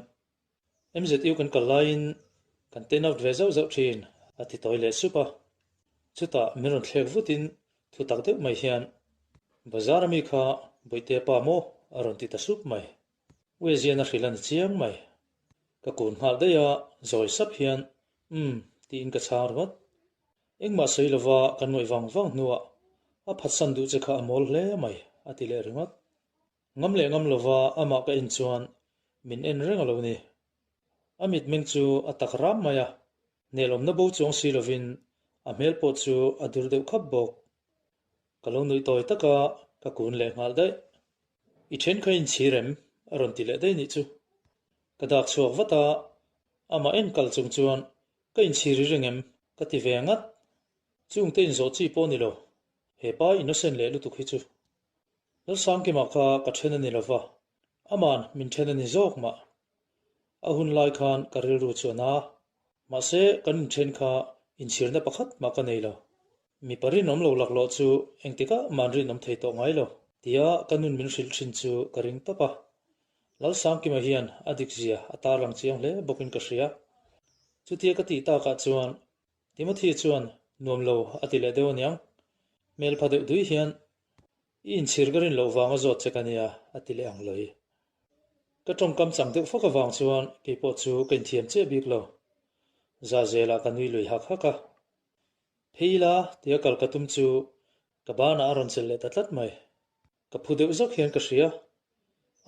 MZU kan kal laiin kan ten out ve zauh zauh thin, a ti tawi leh sup a. Chutah min rawn thlek vutin thu tak deuh mai hian, Bazar ami kha Bawihte pa maw? a rawn ti ta sup mai. Uezian a hrilh a ni chiang mai. Ka kun nghal daih a, zawi sap hian, Umm, tiin ka chhang ringawt. Engmah sawi lova kan ngawih vang vang hnuah a phatsan duh che kha a mawl hle mai, a ti leh ringawt. Ngam leh ngam lova amah ka en chuan min en reng a lo ni. A mitmeng chu a tak ram mai a, hnelawmna bo chuang si lovin a hmel pawh chu a dur deuh khap bawk. Ka lo nuih tawi tak a, ka kun leh nghal daih. I then kha inchhir em? a rawn ti leh daih nih chu. Ka dak chhuak vat a, amah en kal chung chuan ka inchhir i ring em? ka ti ve ngat. Chungte inzawh chi pawh a ni lo, he pa innocent leh lutuk hi chu. Lalsangkima kha ka then a ni lo va, aman min then a ni zawk mah. A hun lai khan ka rilru chu a na. Mahse, kan inthen kha inchhirna pakhat mah ka nei lo. Mipa rinawm lo laklawh chu engtikah mah an rinawm thei tawh ngai lo, tia ka nun min hrilh thin chu ka ring tawp a. Lalsangkima hian a dikzia a tarlang chiang hle bawkin ka hria. Chutia ka tih takah chuan Timothy chuan nuam lo a ti leh deuh aniang. Hmelpha deuh dui hian I inchhir ka rin loh vanga zawt che ka nia a ti leh ang loi. Ka tawngkam chang deuh fak avang chuan keipawh chu ka inthiam chiah bik lo. Za zelah ka nui lui hak hak a. Phei ila tia kal ka tum chu ka banah a rawn chelh leh ta tlat mai. Ka phu deuh zawk hian ka hria.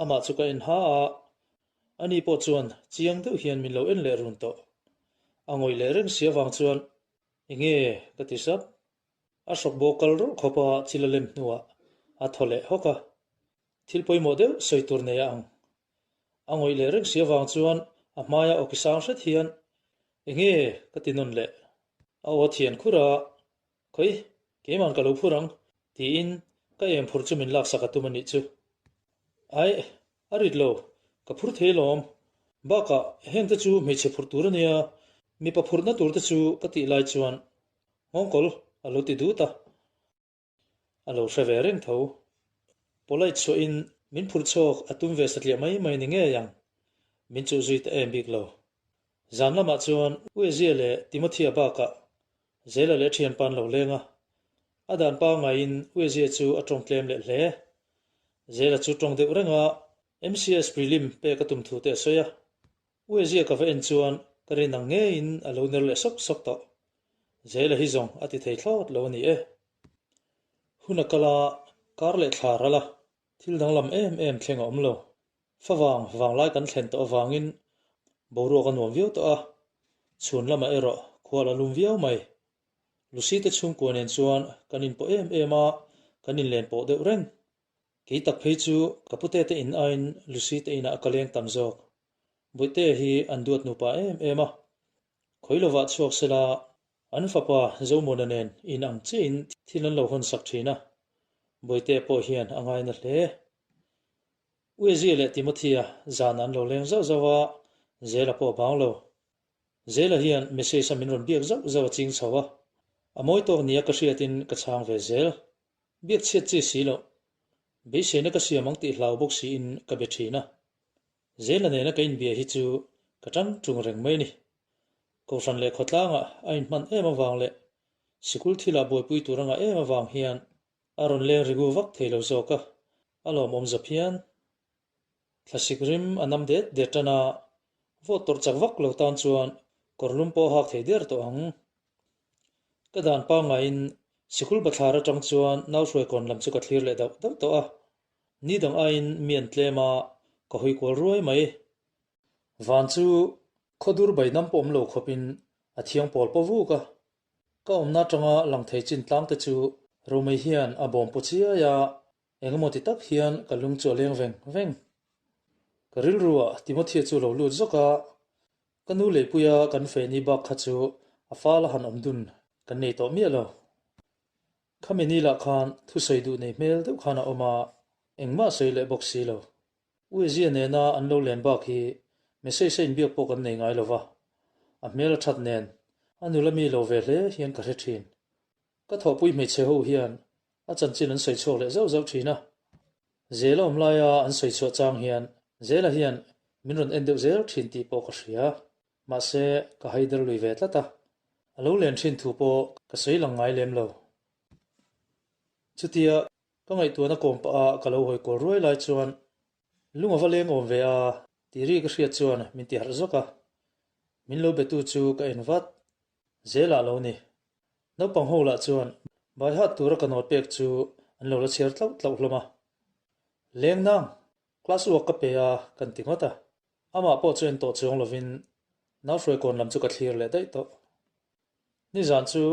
Amah chu ka en ha a, ani pawh chuan chiang deuh hian min lo en leh run tawh. A ngawih leh reng si avang chuan enge ka ti sap. A hrawk bawk kal rawlh khawp a chil a lem hnuah a thaw leh hawk a. Thil pawimawh deuh sawi tur nei a ang. A ngawih leh reng si avang chuan a hmaia awki sang hret hian enge ka ti nawn leh. A aw thian khur a, Khawi, keiman ka lo phur ang, tiin ka em phur chu min laksak a tum a nih chu. Aih, a rit lo, ka phur thei alawm. Bakah, hengte chu hmeichhe phurh tur a nia, mipa phurhna turte chu ka tih lai chuan nghawngkawl a lo ti dut a. A lo hre ve reng tho. Polite chhuahin min phurh chhuak a tum ve satliah mai mai ni ngei ang. Min chuh zui ta em bik lo. Zan lamah chuan Uezia leh Timothea bakah Zela leh thianpa an lo leng a. A dan pangaiin Uezia chu a tawng tlem leh hle. Zela chu tawng deuh reng a, MCS prelim pek a tum thu te a sawi a. Uezia ka va en chuan ka rin ang ngeiin a lo ner leh sawk sawk tawh. Zela hi zawng a ti thei thlawt lo a ni e. Hun a kal a, kar leh thla ral a, thil danglam em em thleng a awm lo. Favang vanglai kan thlen tawh avangin boruak a nuam viau tawh a, chhun lamah erawh khual a lum viau mai. Lucy te chhungkua nen chuan kan inpawh em em a, kan inlen pawh deuh reng. Kei tak phei chu ka pute te in aiin Lucy te inah ka leng tam zawk. Bawihte hi an duat nupa em em a, khawi lovah chhuak sela an fapa Zomuana nen in ang chiahin thil an lo hawn sak thin a, Bawihte pawh hian a ngaina hle. Uezia leh Timothea zan an lo leng zauh zauh a, Zela pawh a bang lo. Zela hian message a min rawn biak zauh zauh a ching chho a, a mawi tawk nia ka hriatin ka chhang ve zel. Biak chhiat chi si loh. Beiseina ka siam ang tih hlau bawk siin ka be thin a. Zela nena ka inbia hi chu ka tang tung reng mai a ni. Kohhran leh khawtlangah a inhman em avang leh sikul thilah buaipui tur a ngah em avang hian A rawn leng rigu vak thei lo zawk a, a lawmawm za phian. Thlasik rim a nam det det tan a, vawt tawrh chak vak lo tan chuan kawr lum pawh a hak thei der tawh ang. Ka dan pangaiin sikul bathlar atang chuan nauhruaikawn lam chu ka thlir leh dauh dauh tawh a, ni dang aiin mi an tlem a, ka hawi kual ruai mai. Van chu khawdur bai nam pawh awm lo khawpin a thiang pawl paw vuk a, Ka awmna atanga lang thei chin tlang te chu Romei hian a bawm pu chiai a, engemaw ti tak hian ka lung chu a leng veng veng. Ka rilruah Timothea chu lo lut zawk a, ka nu leipuia kan fehni bak kha chu a fal a han awm dun kan nei tawh miah lo. Khami ni lah khan thusawi duh nei hmel deuh khan a awm a, engmah sawi leh bawk si lo. Uezia nena an lo len bak hi message a inbiak pawh kan nei ngai lo va, a hmel a that nen a nula mi lo ve hle hian ka hre thin. Ka thawhpui hmeichhe ho hian a chanchin an sawi chhuak leh zauh zauh thin a. Zela awm laia an sawi chhuah chang hian Zela hian min rawn en deuh zel thin tih pawh ka hria. Mahse, ka haider lui ve tlat a, a lo len thin thu pawh ka sawi lang ngai lem lo. Chutia ka ngaihtuahna kawm pah a ka lo hawi kual ruai lai chuan lung a va leng awm ve a tih ri ka hriat chuan min ti harh zawk a, min lo betu chu ka en vat zel ah lo ni. Naupang ho lah chuan baihat tura ka nawt pek chu an lo la chhiar tlauh tlauh hlawm a. Leng nang, class uak ka pe a kan ti ngawt a. Amah pawh chu en tawh chuang lovin Nauhruaikawn lam chu ka thlir leh daih tawh. Nizan chu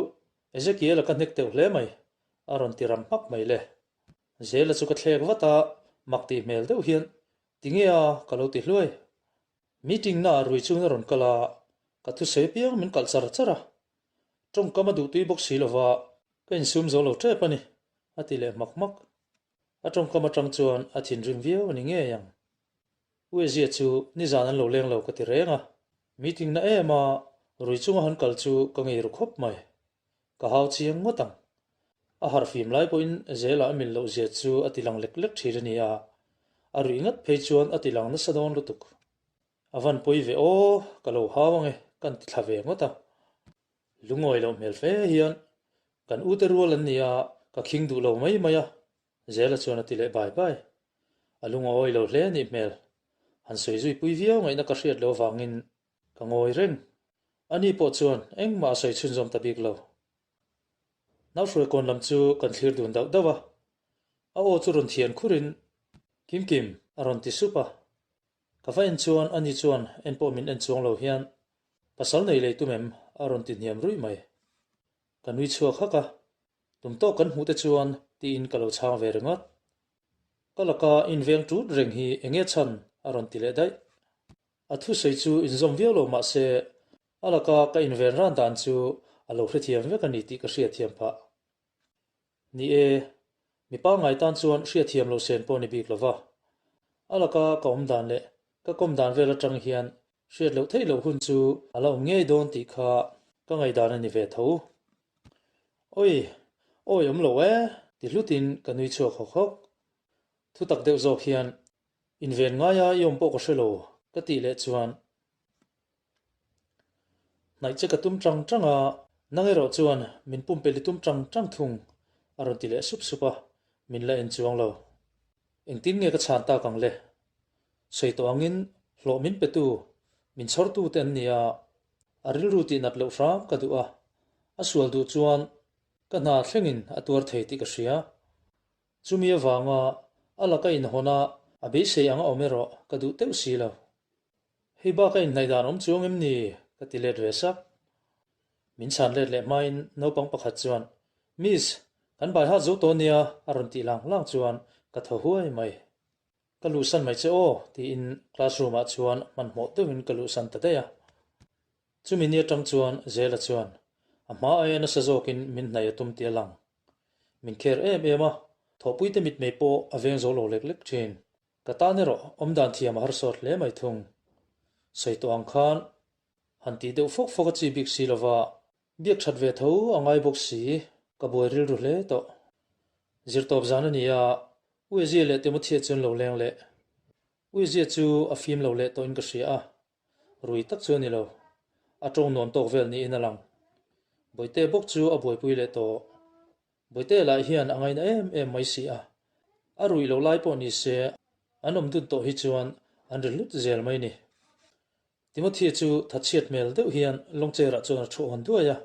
Ezekiel-a ka hnek teuh hle mai, a rawn ti ram hmak mai le. Zela chu ka thlek vat a, mak tih hmel deuh hian, Tinge a? ka lo ti hluai. Meeting naah rui chungin a rawn kal a, ka thusawi apiang min kalh char char a. Tawngkam a duhtui bawk si lova, ka insum zo lo tep a ni, a ti leh hmak hmak. A tawngkam atang chuan a thinrim viau a ni ngei ang. Uezia chu nizan an lo leng lo ka ti reng a, meeting na em a, rui chunga han kal chu ka ngei ru khawp mai. Ka hau chiang ngawt ang. A harhfim lai pawhin Zela a mil loh zia chu a ti lang lek lek thin a ni a, a ruih ngat phei chuan a ti lang nasa dawn lutuk. A van pawi ve aw, ka lo hau ange kan ti thla ve ngawt a. Lungawi loh hmel hle hian kan ute rual an ni a, ka khing duh lo mai mai a, Zela chuan a ti leh bai bai. A lung a awi lo hle anih hmel. Han sawi zui pui viau ngaihna ka hriat loh avangin ka ngawi reng. Ani pawh chuan engmah a sawi chhunzawm ta bik lo. Nauhruaikawn lam chu kan thlir dun dauh dauh a. A aw chu rawn thian khurin, Kim Kim, a rawn ti sup a. Ka va en chuan ani chuan en pawh min en chuang lo hian, Pasal nei lei tum em? a rawn ti hniam ruih mai. Ka nui chhuak hak a. Tum tawk kan hmuh te chuan tiin ka lo chhang ve ringawt. Ka laka inveng tut reng hi eng nge chhan a rawn ti leh daih. A thusawi chu inzawm viau lo mah se a laka ka inven ran dan chu a lo hrethiam vek a ni tih ka hriatthiam phah. Ni e, mi pangngai tan chuan hriatthiam lo sen pawh a ni bik lo va. A laka ka awm dan leh ka kawm dan vel atang hian hriat loh theih loh hun chu a la awm ngei dawn tih kha ka ngaihdan a ni ve tho. Awi, awi awm lo e, ti hlutin ka nui chhuak hawk hawk. Thutak deuh zawk hian inven ngaia i awm pawh ka hre lo ka tih leh chuan Hnaih che ka tum tang tang a, nang erawh chuan min pumpelh i tum tang tang thung, a rawn ti leh sup sup a, min la en chuang lo. Engtin nge ka chhan tak ang le? Sawi tawh angin hlawh min petu, min chhawrtu te an ni a, a rilru tih nat loh hram ka duh a, a sual duh chuan ka hna thlengin a tuar thei tih ka hria. Chumi avanga a laka inhawn a, a beisei ang a awm erawh ka duh teuh si lo. Hei bak a inhnaih dan awm chuang em ni? ka ti let ve sak. Min chhan let leh hmain naupang pakhat chuan, Miss, kan bai hat zo tawh nia a rawn tih lang lang chuan ka thaw huai mai. Ka luhsan mai che aw tiin classroom ah chuan hmanhmawh deuhin ka luhsan ta daih a. Chumi ni atang chuan Zela chuan a hma aia nasa zawkin min hnaih a tum tih a lang. Min kher em em a, thawhpuite mitmei pawh a veng zo lo lek lek thin. Ka tan erawh awmdan thiam a harsawt hle mai thung. Sawi tawh ang khan han tih deuh fawk fawk a chi bik si lova, biak that ve tho a ngai bawk si, ka buai rilru hle tawh. Zirtawp zan a ni a, Uezia leh Timothea chu an lo leng leh. Uezia chu a fim lo leh tawhin ka hria a, rui tak chu a ni lo. A tawng nuam tawk vel niin a lang. Bawihte bawk chu a buaipui leh tawh. Bawihte lah hian a ngaina em em mai si a, a ruih loh lai pawh ni se an awm dun tawh hi chuan an ri hlut zel mai ni. Timothy chu thatchhiat hmel deuh hian long chair ah chuan a thu awn duai a,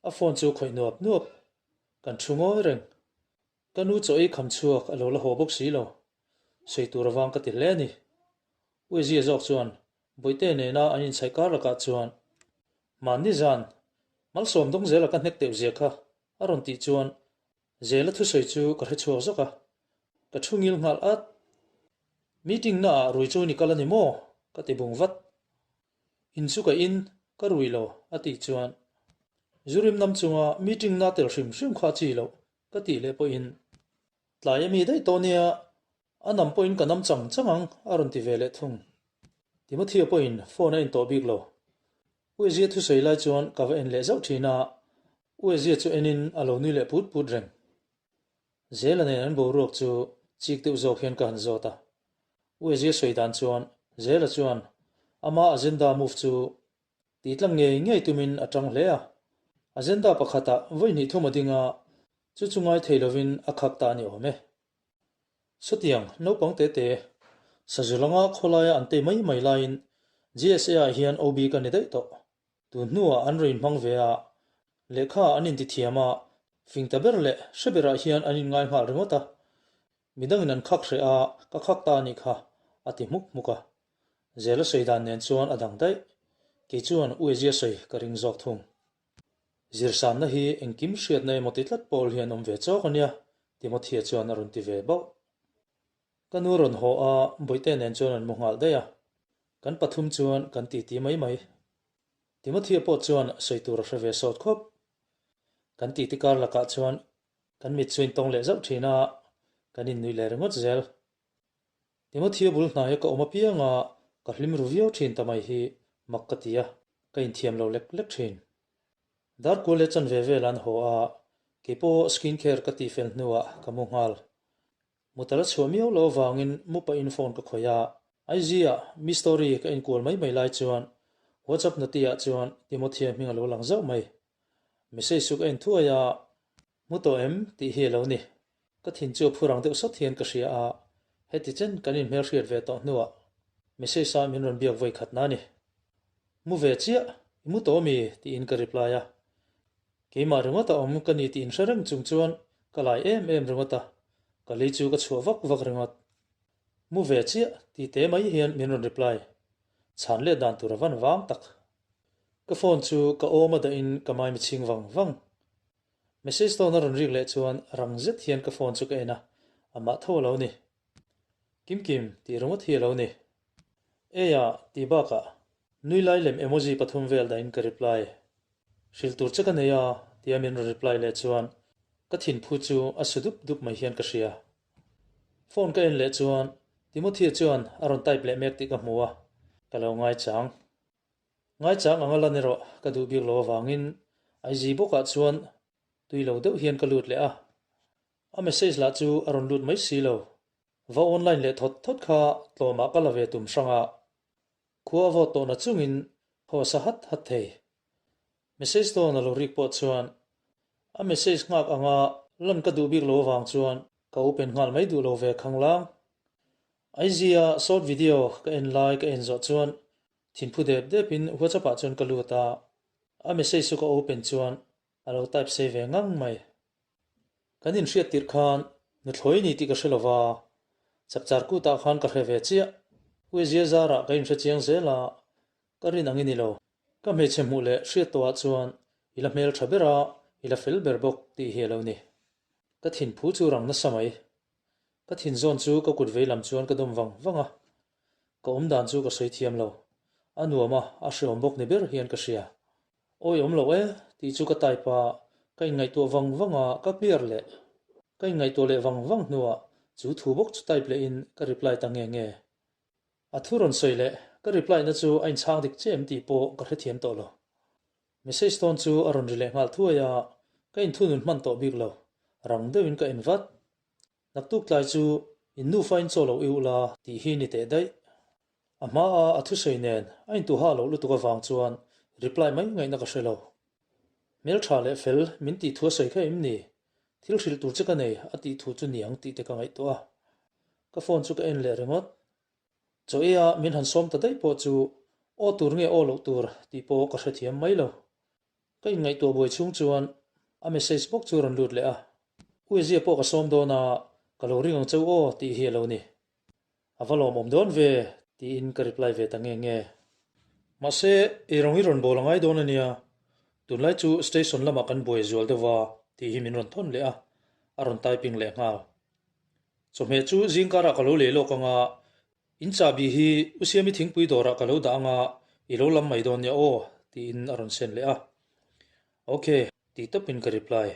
a phone chu khawih nuap nuap. Kan thu ngawi reng. Ka nu chaw ei kham chhuak a lo la haw bawk si lo. Sawi tur avang ka ti hle a ni. Uezia zawk chuan Bawihte nena an inchhaih kar lakah chuan mahni zan malsawm dawng zela ka hnek deuh zia kha A rawn tih chuan Zela thusawi chu ka hre chhuak zawk a, ka thu ngil nghal at. Meeting na ah rui chu ni kal a ni maw? ka ti bung vat. In chu ka in, ka rui lo a tih chuan Zurim nam chunga meeting na tel hrim hrim kha a chi loh. Ka tih leh pawhin, Tlai a mi daih tawh nia, a nam pawhin ka nam chang chang ang, a rawn ti ve leh thung. Timothea pawhin phone a en tawh bik lo. Uezia thusawi lai chuan ka va en leh zauh thin a, Uezia chu enin a lo nui leh put put reng. Zela nen an boruak chu chik deuh zawk hian ka han zawt a. Uezia sawi dan chuan Zela chuan ama agenda move chu Tih tlang ngei ngei tumin a tang hle a. Agenda pakhatah vawi hnih thum a ding a, chu chu ngai thei lovin a khak ta a ni awm e. Sawtiang, naupang te te, sazu langa khawlaia an tei mai mai laiin GSA ah hian OB ka ni daih tawh. Tun hnuah an rawn inhmang ve a, lehkha an intithiam a, fing ta ber leh hre berah hian an inngai nghal ringawt a. Midangin an khak hreh a, ka khak ta a nih kha, a ti hmuk hmuk a. Zela sawi dan nen chuan a dang daih. Kei chuan Uezia sawi ka ring zawk thung. Zirsanna hi engkim hriatna emaw ti tlat pawl hian awm ve chawk a nia, Timothea chuan a rawn ti ve bauh. Ka nu rawn haw a, Bawihte nen chuan an mu nghal daih a. Kan pathum chuan kan titi mai mai. Timothea pawh chuan sawi tur a hre ve sawt khawp. Kan titi kar lakah chuan kan mit chu intawng leh zauh thin a, kan innuih leh ringawt zel. Timothea bul hnaia ka awm apiang a, ka hlim ru viau thin ta mai hi mak ka ti a, ka inthiam lo lek lek thin. Darkual leh chanve vel an haw a, keipawh skin care ka tih fel hnuah ka mu nghal. Mutal a chhuah miau lo avangin mu pahin phone ka khawih a, IG ah mi story ka enkual mai mai lai chuan WhatsApp noti ah chuan Timothea hming a lo lang zauh mai. Message chu ka en thuai a, Mu tawh em? tih hi a lo ni. Ka thin chu a phur ang deuh sawt hian ka hria a, heti chen kan inhmelhriat ve tawh hnuah message a min rawn biak vawi khat na ni. Mu ve chiah, i mu tawh ami? tiin ka reply a. Keimah ringawt a awm ka ni tih inhre reng chung chuan ka lai em em ringawt a, ka lei chu ka chhuah vak vak ringawt. Mu ve chiah ti te mai hian min rawn reply. Chhan let dan tur a van vang tak. Ka phone chu ka awm a dahin ka maimi chhing vang vang. Message tawna rawn rik leh chuan rang zet hian ka phone chu ka en a, amah tho a lo ni. Kim Kim tih ringawt hi a lo ni. Eia tih bakah nui lai lem emoji pathum vel dahin ka reply. Hrilh tur che ka nei a tia min rawn reply leh chuan ka thinphu chu a su dup dup mai hian ka hria. Phone ka en leh chuan Timothy-a chuan a rawn type leh mek tih ka hmu a, ka lo ngaichang. Ngaichang anga lan erawh ka duh bik lo avangin IG bawkah chuan tui lo deuh hian ka lut leh a. A message lah chu a rawn lut mai si lo. Va online leh thawt thawt kha tlawmah ka la ve tum hrang a. Khua a vawt tawhna chungin thaw sa hat hat thei. Message dawn a lo rik pawh chuan a message nghak anga lan ka duh bik lo avang chuan ka open nghal mai duh lo ve khanglang. IG-a short video ka en lai ka en zawh chuan Thinphu dep depin WhatsApp ah chuan ka lut a, a message chu ka open chuan a lo type sei ve ngang mai. Kan inhriat tirh khan nuthlawi ni tih ka hre lova, chapchar kutah khan ka hre ve chiah. Uizia zarah ka inhre chiang zel a, ka rin ang i ni lo. Ka hmeichhe hmuh leh hriat tawhah chuan i la hmel tha ber a, i la fel ber bawk tih hi a lo ni. Ka thinphu chu rang nasa mai. Ka thin zawn chu ka kut vei lam chuan ka dawm vang vang a, ka awm dan chu ka sawi thiam lo. A nuam a, a hreawm bawk ni ber hian ka hria. Awi awm lo e, tih chu ka type a, ka inngaihtuah vang vang a, ka clear leh. Ka inngaihtuah leh vang vang hnuah chu thu bawk chu type lehin ka reply ta nge nge. A thu rawn sawi leh ka reply na chu a inchhang dik che em tih pawh ka hrethiam tawh lo. Message tawn chu a rawn ri leh nghal thuai a, ka inthunun hman tawh bik lo, rang deuhin ka en vat. Naktuk tlai chu in nufa in chaw lo i ula tih hi ni teh daih. A hma a a thusawi nen a intuha loh lutuk avang chuan reply mai ngaihna ka hre lo. Hmeltha leh fel min tih thu a sawi kha em ni? Thil hrilh tur che ka nei a tih thu chu niang tih te ka ngaihtuah a. Ka phone chu ka en leh ringawt. Chaw eia min han sawm ta daih pawh chu aw tur nge aw loh tur tih pawh ka hrethiam mai lo. Ka inngaihtuah buai chhung chuan a message bawk chu a rawn lut leh a, Uezia pawh ka sawm dawn a, ka lo ring ang cheu aw tih hi a lo ni. A va lawmawm dawn ve tiin ka reply ve ta nge nge. Mahse, eirawng i rawn bawl a ngai dawn a nia, tunlai chu station lamah kan buai zual deuh va tih hi min rawn thawn leh a, a rawn typing leh nghal. Chawhmeh chu zingkarah ka lo lei lawk ang a, In chahbi hi U Siami thingpui dawrah ka lo dah anga i lo lam mai dawn nia aw tiin a rawn send leh a. Ok tih tawpin ka reply.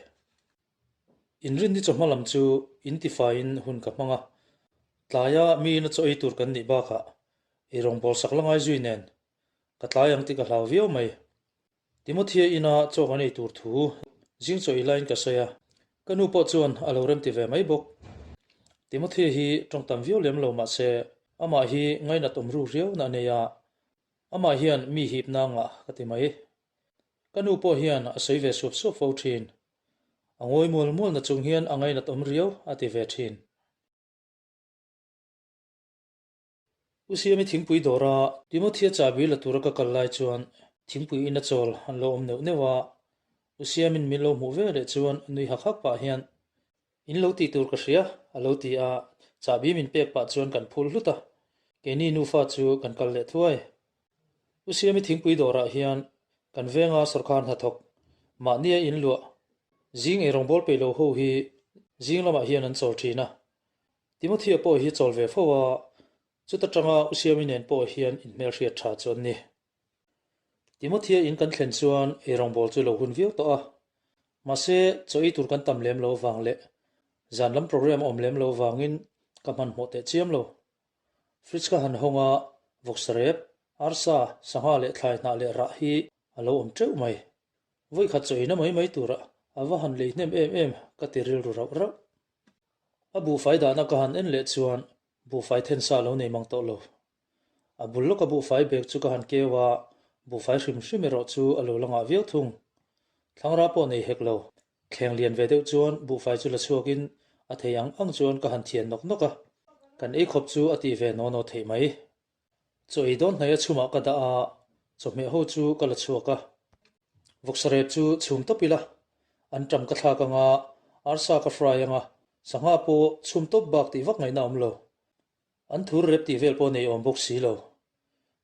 Inrinni chawhma lam chu intifaiin hun ka hmang a, tlaia miin a chaw ei tur kan nih bakah eirawngbawl sak la ngai zui nen ka tlai ang tih ka hlau viau mai. Timothea ina chaw kan ei tur thu zing chaw ei laiin ka sawi a, ka nu pawh chuan a lo remti ve mai bawk. Timothea hi tawng tam viau lem lo mah se amah hi ngainat awm ruk riau na a nei a, amah hian mi hipna ngah ka ti mai. Ka nu pawh hian a sawi ve suap suap fo thin. A ngawi mual mual na chung hian a ngainat awm riau a ti ve thin. U Siami thingpui dawra Timothea chahbi la tura ka kal lai chuan thingpui ina chawl an lo awm neuh neuh a, U Siamin min lo hmuh ve leh chuan nui hak hak pah hian In lo tih tur ka hria a lo ti a, chahbi min pek pah chuan kan phul hlut a, keini nufa chu kan kal leh thuai. U Siami thingpui dawrah hian kan venga sawrkar hnathawk mahnia inluah zing eirawngbawl peih lo ho hi zing lamah hian an chawl thin a, Timothea pawh hi chawl ve fo a, chuta tanga U Siami nen pawh hian inhmelhriat tha chu an ni. Timothea in kan thlen chuan eirawngbawl chu lo hun viau tawh a, mahse chaw ei tur kan tam lem lo vang leh zan lam program a awm lem lo vangin ka hmanhmawh teh chiam lo. Fridge ka han hawng a, vawksa rep, arsa, sangha leh thlai hnah leh rah hi a lo awm teuh mai. Vawikhat chaw eina mai mai turah a va han lei hnem em em ka ti rilru rauh rauh. A buhfai dahna ka han en leh chuan buhfai thensa a lo nei mang tawh lo. A bul lawka buhfai bag chu ka han keu a, buhfai hrim hrim erawh chu a lo la ngah viau thung. Thlangra pawh nei hek lo. Thleng lian ve deuh chuan buhfai chu la chhuakin a thei ang ang chuan ka han thian nawk nawk a, kan ei khawp chu a tih ve naw naw theih mai. Chaw ei dawn hnaih a chhumah ka dah a, chawhmeh ho chu ka la chhuak a. Vawksa rep chu chhum tawp ila, an ṭam ka thlak ang a, arsa ka fry ang a, sangha pawh chhum tawp bak tih vak ngaihna a awm lo. An thur rep tih vel pawh nei awm bawk si lo.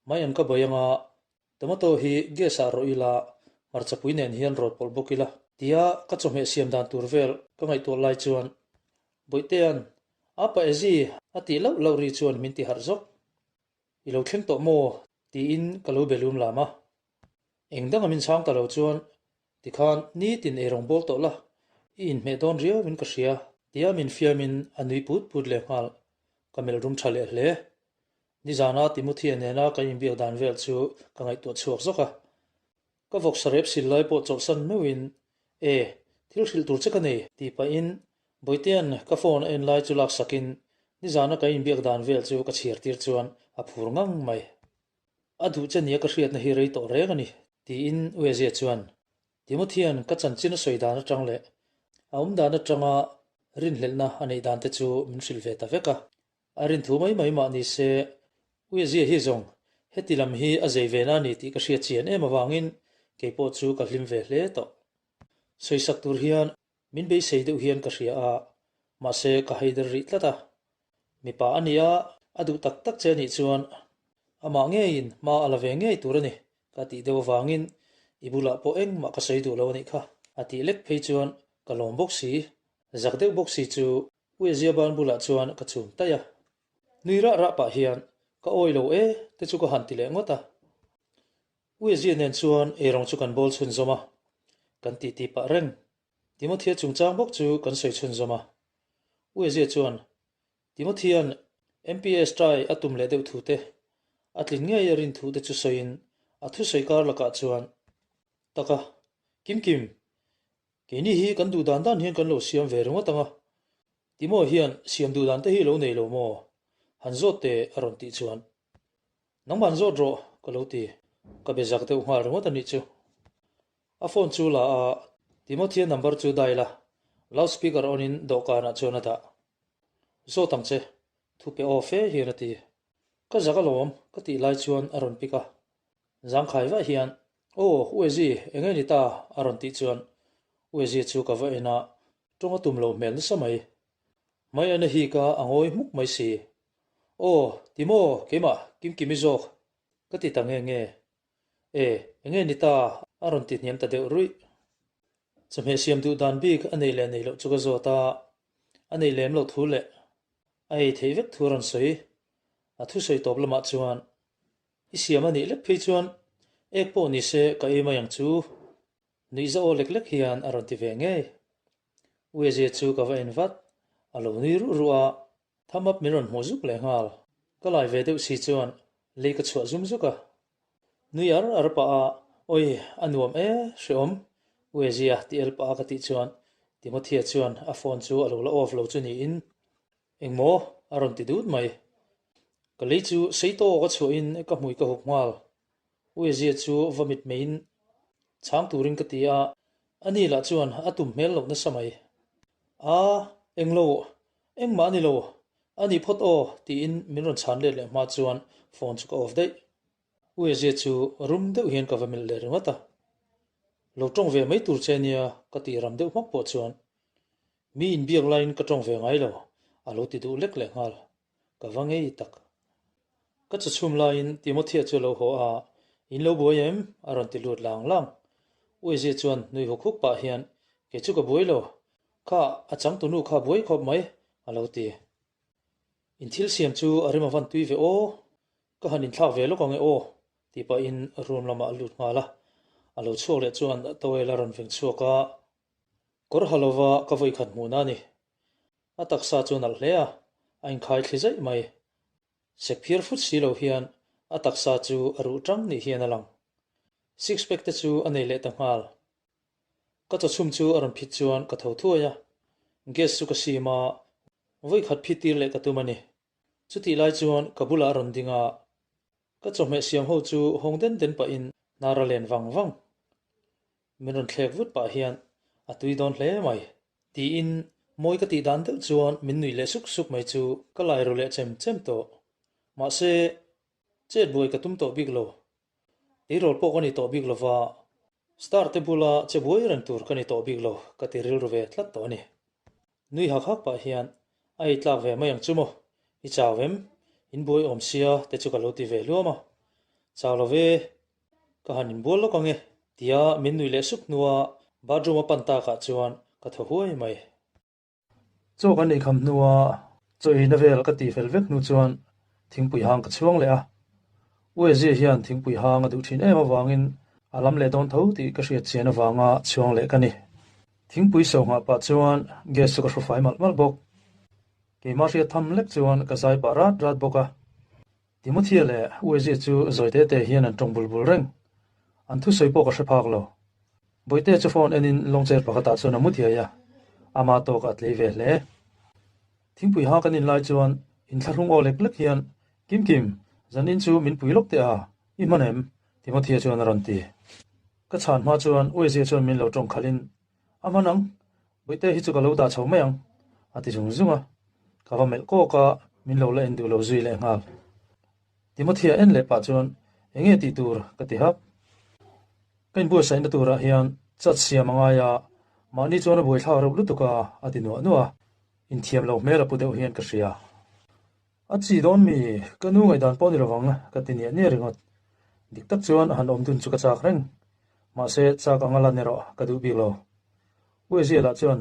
Mai an ka bawi ang a, tomato hi gas ah rawh ila, hmarchapui nen hian rawt pawlh bawk ila. Tia ka chawhmeh siam dan tur vel ka ngaihtuah lai chuan Bawihte-a'n Apa Ezi a tih lauh lauh ri chuan min ti harh zawk. I lo thleng tawh maw? tiin ka lo be lum lam a. Eng danga min chhang ta lo chuan tikhan nitin eirawng bawl tawh la, i inhmeh dawn riau in ka hria tia min fiamin a nui put put leh nghal. Ka melh rum tha leh hle. Nizana Timothea nena kan inbiak dan vel chu ka ngaihtuah chhuak zawk a. Ka vawksa rep sil lai pawh chawlhsan meuhin, E, thil hrilh tur che ka nei, tih pahin Bawitea'n ka phone a en lai chu laksakin nizana kan inbiak dan vel chu ka chhiar tir chuan a phur ngang mai. A duh che nia ka hriatna hi rei tawh reng a ni, tiin Uezia chuan Timothy-a'n ka chanchin a sawi dan atang leh a awm dan atanga rinhlelhna a neih dan te chu min hrilh ve ta vek a. A rinthu mai mai mah ni se, Uezia hi zawng heti lam hi a zei ve na a ni tih ka hriat chian em avangin kei pawh chu ka hlim ve hle tawh. Sawisak tur hian min beisei deuh hian ka hria a, mahse ka haider rih tlat a. Mipa a nia, a duh tak tak che anih chuan amah ngeiin hma a la ve ngei tur a ni ka tih deuh avangin i bulah pawh engmah ka sawi duh lo anih kha a tih lek phei chuan ka lawm bawk si, zak deuh bawk si chu Uezia ban bulah chuan ka chhum taih a. Nui rah rah pah hian ka awi lo e te chu ka han ti leh ngawt a. Uezia nen chuan eirawng chu kan bawl chhunzawm a, kan titi pah reng. Timothea chungchang bawk chu kan sawi chhunzawm a. Uezia chuan Timothea'n MPS try a tum leh deuh thu te, a tlin ngei a rin thu te chu sawiin a thusawi kar lakah chuan, Taka, Kimkim, keini hi kan duh dan dan hian kan lo siam ve ringawt ang a, Timo hian siam duh dan te hi lo nei lo maw? Han zawt teh a rawn tih chuan, Nangman zawt rawh ka lo ti, ka be zak deuh nghal ringawt a nih chu. A phone chu la a, Timothea number chu dial a, loud speaker on in dawhkanah chuan a dah. Zawt ang che, thu pe aw fe hian a ti. Ka zak alawm, ka tih lai chuan a rawn pick a. Zangkhai vah hian, Aw, Uezi, eng nge ni ta? a rawn tih chuan Uezi chu ka va en a, tawng a tum loh hmel nasa mai. Mai en a hik a, a ngawi hmuk mai si. Aw, Timo, keimah, Kimkimi zawk, ka ti ta nge nge. E, enge ni ta? a rawn ti hniam ta deuh ruih. Chawhmeh siam duh dan bik a nei leh nei loh chu ka zawt a, a nei lem loh thu leh a ei theih vek thu a rawn sawi. A thusawi tawp lamah chuan, I siam a nih lek phei chuan ek pawh ni se ka ei mai ang chu, nuihza aw lek lek hian a rawn ti ve ngei. Uezia chu ka va en vat, a lo nui ruh ruh a, thumb up min rawn hmuh zuk leh nghal. Ka lai ve deuh si chuan lei ka chhuah zum zuk a. Nui ar ar pah a, Awi, a nuam e, hrehawm, Uezia ti el pah a ka tih chuan Timothea chuan a phone chu a lo la off lo chu niin, Engmaw? a rawn ti dut mai. Ka lei chu sei tawk a chhuahin ka hmui ka hup nghal. Uezia chu va mit meiin chhang turin ka ti a, ani lah chuan a tum hmel loh nasa mai. A, englo, engmah a ni lo, a ni phawt aw tiin min rawn chhan let leh hma chuan phone chu ka off daih. Uezia chu rum deuh hian ka va melh leh ringawt a. Lo tawng ve mai tur che nia ka tih ram deuh hmak pawh chuan mi inbiak laiin ka tawng ve ngai lo, a lo ti duh lek leh nghal. Ka va ngei tak. Ka chachhum laiin Timothea chu a lo haw a, In lo buai em? a rawn ti lut lang lang. Uizia chuan nui huk huk pah hian, Kei chu ka buai lo. Kha, a changtunu kha buai khawp mai, a lo ti. In thil siam chu a rim a van tui ve aw. Ka han inthlak ve lawk ang e aw, tih pahin room lamah a lut nghal a. A lo chhuak leh chuan towel a rawn veng chhuak a, Kawr ha lova ka vawikhat hmuhna a ni. A taksa chu a nalh hle a, a inkhai thli zaih mai. Sek phiar fut si lo hian a taksa chu a ruh tang ni hian a lang. Six pack te chu a nei leh ta nghal. Ka chawchhum chu a rawn phit chuan ka tho thuai a, gas chu ka sim a, vawikhat phit tir leh ka tum a ni. Chutih lai chuan ka bulah a rawn ding a, ka chawhmeh siam ho chu hawng den den pahin hnar a len vang vang. Min rawn thlek vut pah hian a tui dawn hle mai. Tiin mawi ka tih dan deuh chuan min nuih leh suk suk mai chu ka lai ru leh chem chem tawh. Mahse, chet buai ka tum tawh bik lo. Tirawl pawh ka ni tawh bik lova, star te bula che buai reng tur ka ni tawh bik lo ka ti rilru ve tlat tawh a ni. Nui hak hak pah hian a ei tlak ve mai ang chu maw? I chau em? In buai awm sia te chu ka lo ti ve hluam a. Chau lo ve, Ka han inbual lawk ang e, tia min nuih leh sup hnua bathroom a pan takah chuan ka thaw huai mai. Chaw kan eikham hnua chaw eina vel ka tih fel vek hnu chuan thingpui hang ka chhuang leh a. Uezia hian thingpui hang a duh thin em avangin a lam leh dawn tho tih ka hriat chian avanga chhuang leh ka ni. Thingpui so nghah pah chuan gas chu ka hru fai malh malh bawk. Keimah hriat tham lek chuan ka zai pah rat rat bawk a. Timothea leh Uezia chu zawi te te hian an tawng bul bul reng. An thusawi pawh ka hre phak lo. Bawihte chu phone enin lawng chair pakhatah chuan a mu thiai a, ama tawk a tlei ve hle. Thingpui ha kan inlai chuan inthlahrung aw lek lek hian, Kim Kim, zanin chu min pui lawk teh a, i hman em? Timothea chuan a rawn ti. Ka chhan hma chuan Uezia chuan min lo tawng khalhin, A hman ang, Bawihte hi chu ka lo dah chho mai ang, a ti zung zung a. Ka va melh kawk a, min lo la en duh lo zui leh nghal. Timothea en leh pah chuan, Eng nge tih tur? ka ti hap. Ka inbuatsaihna turah hian chat siam a ngai a, mahni chuan a buaithlak reuh lutuk a, a ti nuah nuah a. Inthiam lo hmel a pu deuh hian ka hria. A chi dawn mi, ka nu ngaihdan pawh ni lovang ka ti niah niah ringawt. Dik tak chuan han awm dun chu ka chak reng. Mahse, chak anga lan erawh ka duh bik lo. Uezia lah chuan,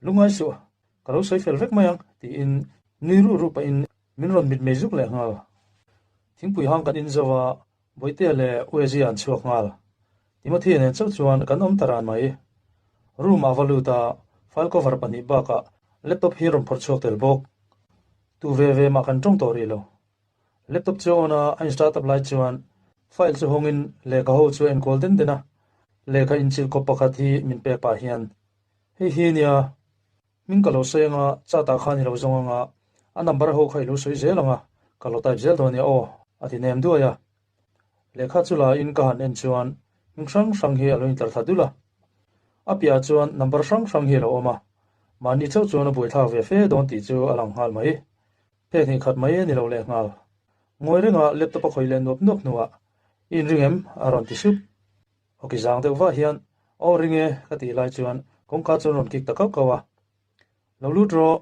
Lungngai suh, ka lo sawi fel vek mai ang, tiin nui ruh ruh pahin min rawn mitmei zuk leh nghal. Thingpui hang kan inzo a, Bawihtea leh Uezia an chhuak nghal. Timothy nen chauh chuan kan awm ta ran mai. Room ah va lut a, file cover pahnih bakah laptop hi rawn phawrh chhuak tel bawk. Tu ve ve mah kan tawng tawh rih lo. Laptop chu a on a, a in start up lai chuan file chu hawngin lehkha ho chu a enkual den den a. Lehkha inchilh kawp pakhat hi min pek pah hian, Hei hi nia, hming ka lo sawi anga chat ah khan i lo zawng anga, a number ho kha i lo sawi zel anga, ka lo type zel dawn nia aw, a ti nem duai a. Lehkha chu la in ka han en chuan hming hrang hrang hi a lo intlar thla dul a. A piahah chuan number hrang hrang hi a lo awm a, mahni chauh chuan a buaithlak ve fe dawn tih chu a lang nghal mai. Phek hnih khat mai a ni lo leh nghal. Ngawi renga laptop a khawih leh nuap nuap hnuah, I inring em? a rawn ti sup. Awki zang deuh vah hian, Aw ring e ka tih lai chuan kawngka chu an rawn kik ta kauh kauh a. Lo lut rawh.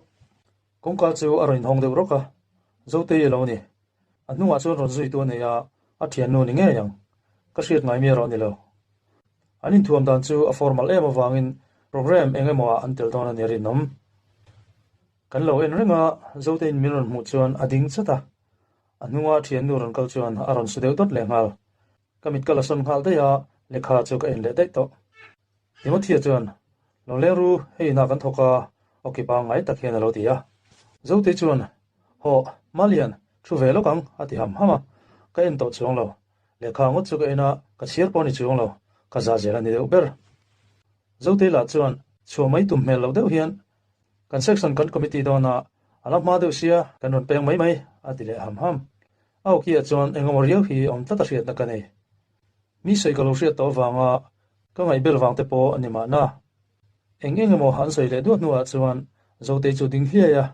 Kawngka chu a rawn inhawng deuh rawk a, Zotei a lo ni. A hnungah chuan rawn zuitu a nei a, a thiannu ni ngei ang. Ka hriat ngai mi erawh ni lo. An inthuam dan chu a formal em avangin program eng emaw ah an tel dawn a ni rinawm. Kan lo en reng a, Zoteiin min rawn hmuh chuan a ding chat a. A hnunga thiannu rawn kal chuan a rawn su deuh dawt leh nghal. Ka mit ka la sawn nghal daih a, lehkha chu ka en leh daih tawh. Timothea chuan. Lo leng ru, hei inah kan thawk a, awki pangngai tak hian a lo ti a. Zotei chuan, Hawh, Malian, thu ve lawk ang, a ti ham ham a. Ka en tawh chuang lo. Lehkha ngawt chu ka en a, ka chhiar pawh a ni chuang lo, ka za zel a ni deuh ber. Zotei lah chuan chhuah mai tum hmel loh deuh hian, Kan section kan committee dawn a, a la hma deuh sia, kan rawn peng mai mai, a ti leh ham ham. A awkiah chuan engemaw riau hi awm tlat a hriatna ka nei. Mi sawi ka lo hriat tawh avanga ka ngaihbel vang te pawh a ni mahna. Eng eng emaw an sawi leh duah hnuah chuan Zotei chu ding hliai a,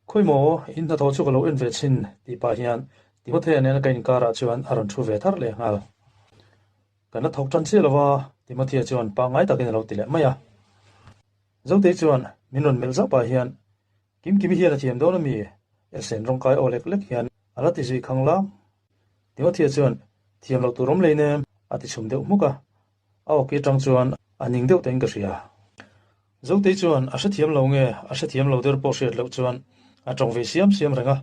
Khawi maw, in hnathawh chu ka lo en ve chhin tih pah hian Timothea nena ka inkarah chuan a rawn thu ve thar leh nghal. Kan la thawk tan chiah lo va, Timothea chuan pangngai takin a lo ti leh mai a. Zotei chuan min rawn melh zauh pah hian, Kimkimi hian a thiam dawn a mi? Elsen rawngkai aw lek lek hian a la ti zui khang lang. Timothea chuan, Thiam loh tur awm lei nem, a ti chhum deuh hmuk a. A awki atang chuan a ning deuh tein ka hria. Zotei chuan a hrethiam lo nge a hrethiam lo der pawh hriat loh chuan a tawng ve siam siam reng a.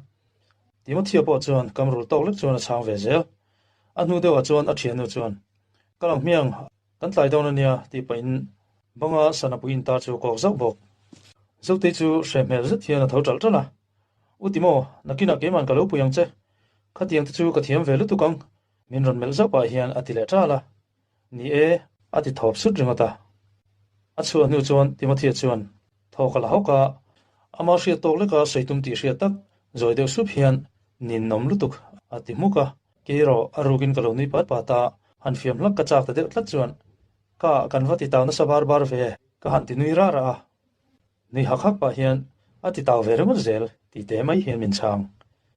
Timothea pawh chuan kamrul tawk lek chuan a chhang ve zel. A hnu deuhah chuan a thiannu chuan, Ka lang hmiang, kan tlai dawn a nia, tih pahin banga sana pui intar chu a kawk zauh bawk. Zotei chu hreh hmel zet hian a tho ṭalh ṭalh a. U Timo, nakinah keiman ka lo pui ang che. Khatiang te chu ka thiam ve lutuk ang, min rawn melh zauh pah hian a ti leh ṭal a. Ni e, a ti thawp sut ringawt a. A chhuah hnu chuan Timothea chuan thawk a la hawk a, ama hriat tawk leka sawi tum tih hriat tak zawi deuh sup hian ninawm lutuk a ti hmuk a. Kei erawh a rukin ka lo nui pat pat a, han fiam hlak ka chak ta deuh tlat chuan ka kan va ti tau nasa bar bar ve ka han ti nui rah rah a. Nui hak hak pah hian a ti tau ve ringawt zel tih te mai hian min chhang.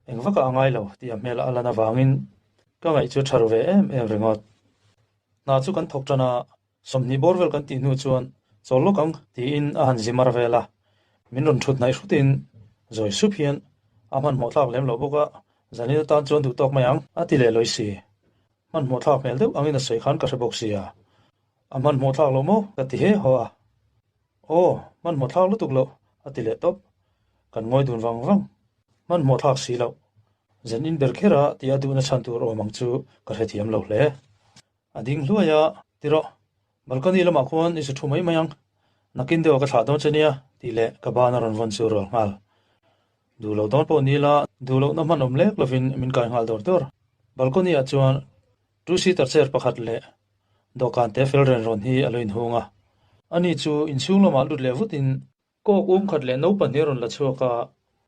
Eng vakah a ngai lo tih a hmel a lan avangin ka ngaih chu tha ru ve em em ringawt. Hna chu kan thawk tan a, 20 bawr vel kan tih hnu chuan chawl lawk ang tiin a han zi mar vel a. Min rawn thut hnaih hrutin zawi sup hian a hmanhmawh thlak lem loh bawk a, zanin atan chuan duh tawk mai ang a ti leh lawi si. Hmanhmawh thlak hmel deuh angin a sawi khan ka hre bawk sia. A hmanhmawh thlak lo maw? Ka ti he haw a. Aw, hmanhmawh thlak lutuk loh, a ti leh tawp. Kan ngawi dun vang vang. Hmanhmawh thlak si loh. Zan in ber kher a tih a duhna chhan tur awm ang chu ka hrethiam lo hle. A ding hluai a, Ti rawh, balcony lamah khuan i su thu mai mai ang. Nakin deuhah ka thlah dawn che nia, tih leh ka ban a rawn vawn chu rual nghal. Duh loh dawn pawh ni ila, duh lohna hman awm lek lovin min kai nghal dawr dawr. Balcony ah chuan two seater chair pakhat leh dawhkan te fel ren rawn hi a lo inhung a. Ani chu inchhung lamah lut leh vutin kawk um khat leh no pahnih a rawn la chhuak a,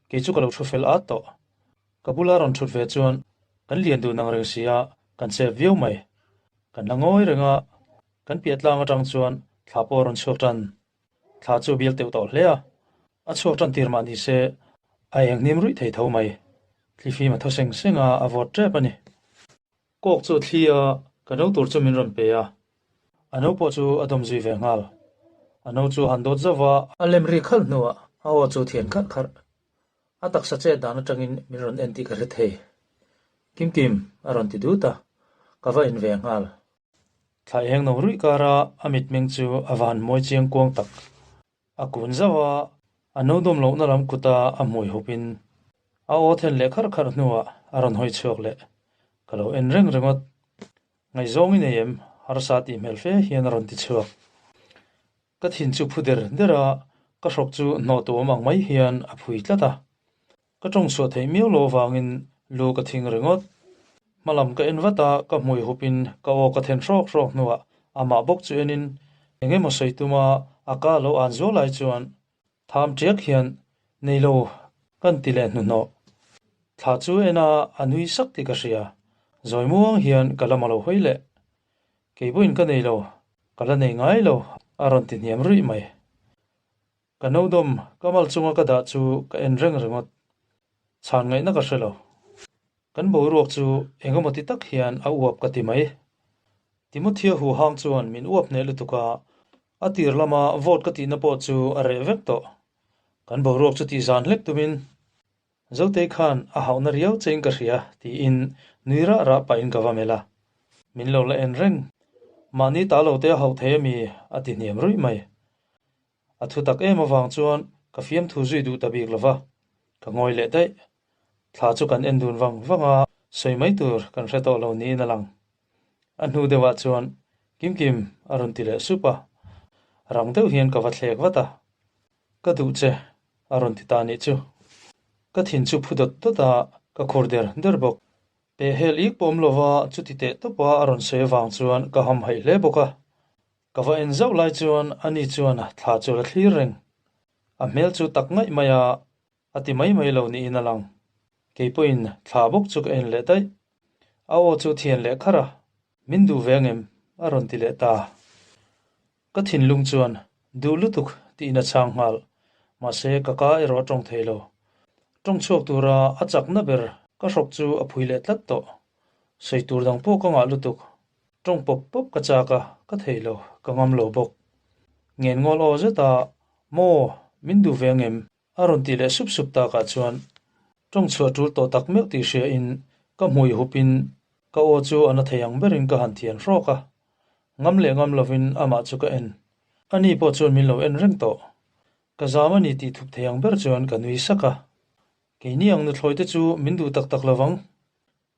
kei chu ka lo thu fel at tawh. Ka bula rawn thut ve chuan kan lian dun ang reng si a, kan chep viau mai. Kan la ngawi reng a, kan piah tlang atang chuan thla pawh a rawn chhuak tan. Thla chu bial teuh tawh hle a, a chhuak tan tir mah ni se a eng hnim ruih thei tho mai. Thlifim a thaw seng seng a, a vawt tep a ni. Kawk chu a thli a, ka no tur chu min rawn pe a, a no pawh chu a dawm zui ve nghal. A no chu a han dawt zauh va. A lem ri khalh hnuah a aw chu thian kharh kharh. A taksa chet dan atangin min rawn en tih ka hre thei. Kim Kim a rawn ti dut a, ka va en ve nghal. Thla eng no ruih kara a mitmeng chu a van mawi chiang kuang tak. A kun zauh a, a no dawm lohna lam kuta a hmui hupin a aw then leh kharh kharh hnuah a rawn hawi chhuak leh. Ka lo en reng ringawt. Ngaihzawng i nei em? Harsa tih hmel fe hian a rawn ti chhuak. Ka thin chu phu der der a, ka hrawk chu hnawh tu awm ang mai hian a phui tlat a. Ka tawng chhuah theih miau lo avangin lu ka thing ringawt. Hmalam ka en vat a, ka hmui hupin ka aw ka then hrawk hrawk hnuah amah bawk chu enin eng emaw sawi tuma a ka lo an zual lai chuan tham tiak hian nei lo kan ti leh hnuhnawh. Thla chu en a, a nui sak tih ka hria. Zawi muang hian ka lam a lo hawi leh. Kei pawhin ka nei lo, ka la nei ngai lo a rawn ti hniam ruih mai. Ka no dawm, ka mal chunga ka dah chu ka en reng ringawt. Chhan ngaihna ka hre lo. Kan boruak chu eng emaw ti tak hian a uap ka ti mai. Timothea huhang chuan min uap hneh lutuk a, a tir lama vote ka tihna pawh chu a reh vek tawh. Kan boruak chu tih zan hlek tumin Zotei khan a hauhna riau chein ka hria tiin nui rah rah pahin ka va melh a. Min lo la en reng. Mahni ta lo te a hauh thei ami? a ti hniam ruih mai. A thu tak em avang chuan ka fiamthu zui duh ta bik lo va, ka ngawi leh daih. Thla chu kan en dun vang vang a, sawi mai tur kan hre tawh lo niin a lang. A hnu deuhah chuan Kim Kim a rawn ti leh sup a. Rang deuh hian ka va thlek vat a. Ka duh che, a rawn ti ta nih chu. Ka thin chu phu dawt dawt a, ka khur der der bawk. Pehhel ik pawm lova chuti teh tawpa a rawn sawi avang chuan ka hamhaih hle bawk a. Ka va en zauh lai chuan ani chuan thla chu la thlir reng. A hmel chu tak ngaih mai a, a ti mai mai lo niin a lang. Kei pawhin thla bawk chu ka en leh daih. A aw chu thian leh kharh a, min duh ve angem? a rawn ti leh ta. Ka thinlung chuan duh lutuk tiin a chhang nghal, mahse ka ka erawh a tawng thei lo. Tawng chhuak tura a chakna ber ka hrawk chu a phui leh tlat tawh. Sawi tur dang pawh ka ngah lutuk. Tawng pawp pawp ka chak a, ka thei lo, ka ngam lo bawk. Ngen ngawl aw zet a, Maw, min duh ve angem? A rawn tih leh sup sup takah chuan tawng chhuah tul tawh tak meuh tih hria in ka hmui hup in ka aw chu a na thei ang ber in ka han thian hrawk a. Ngam leh ngam lo in amah chu ka en. Ani pawh chuan min lo en reng tawh. Ka zam a ni tih thup thei ang ber chuan ka nui sak a. Keini ang nuthlawi te chu min duh tak tak lo vang.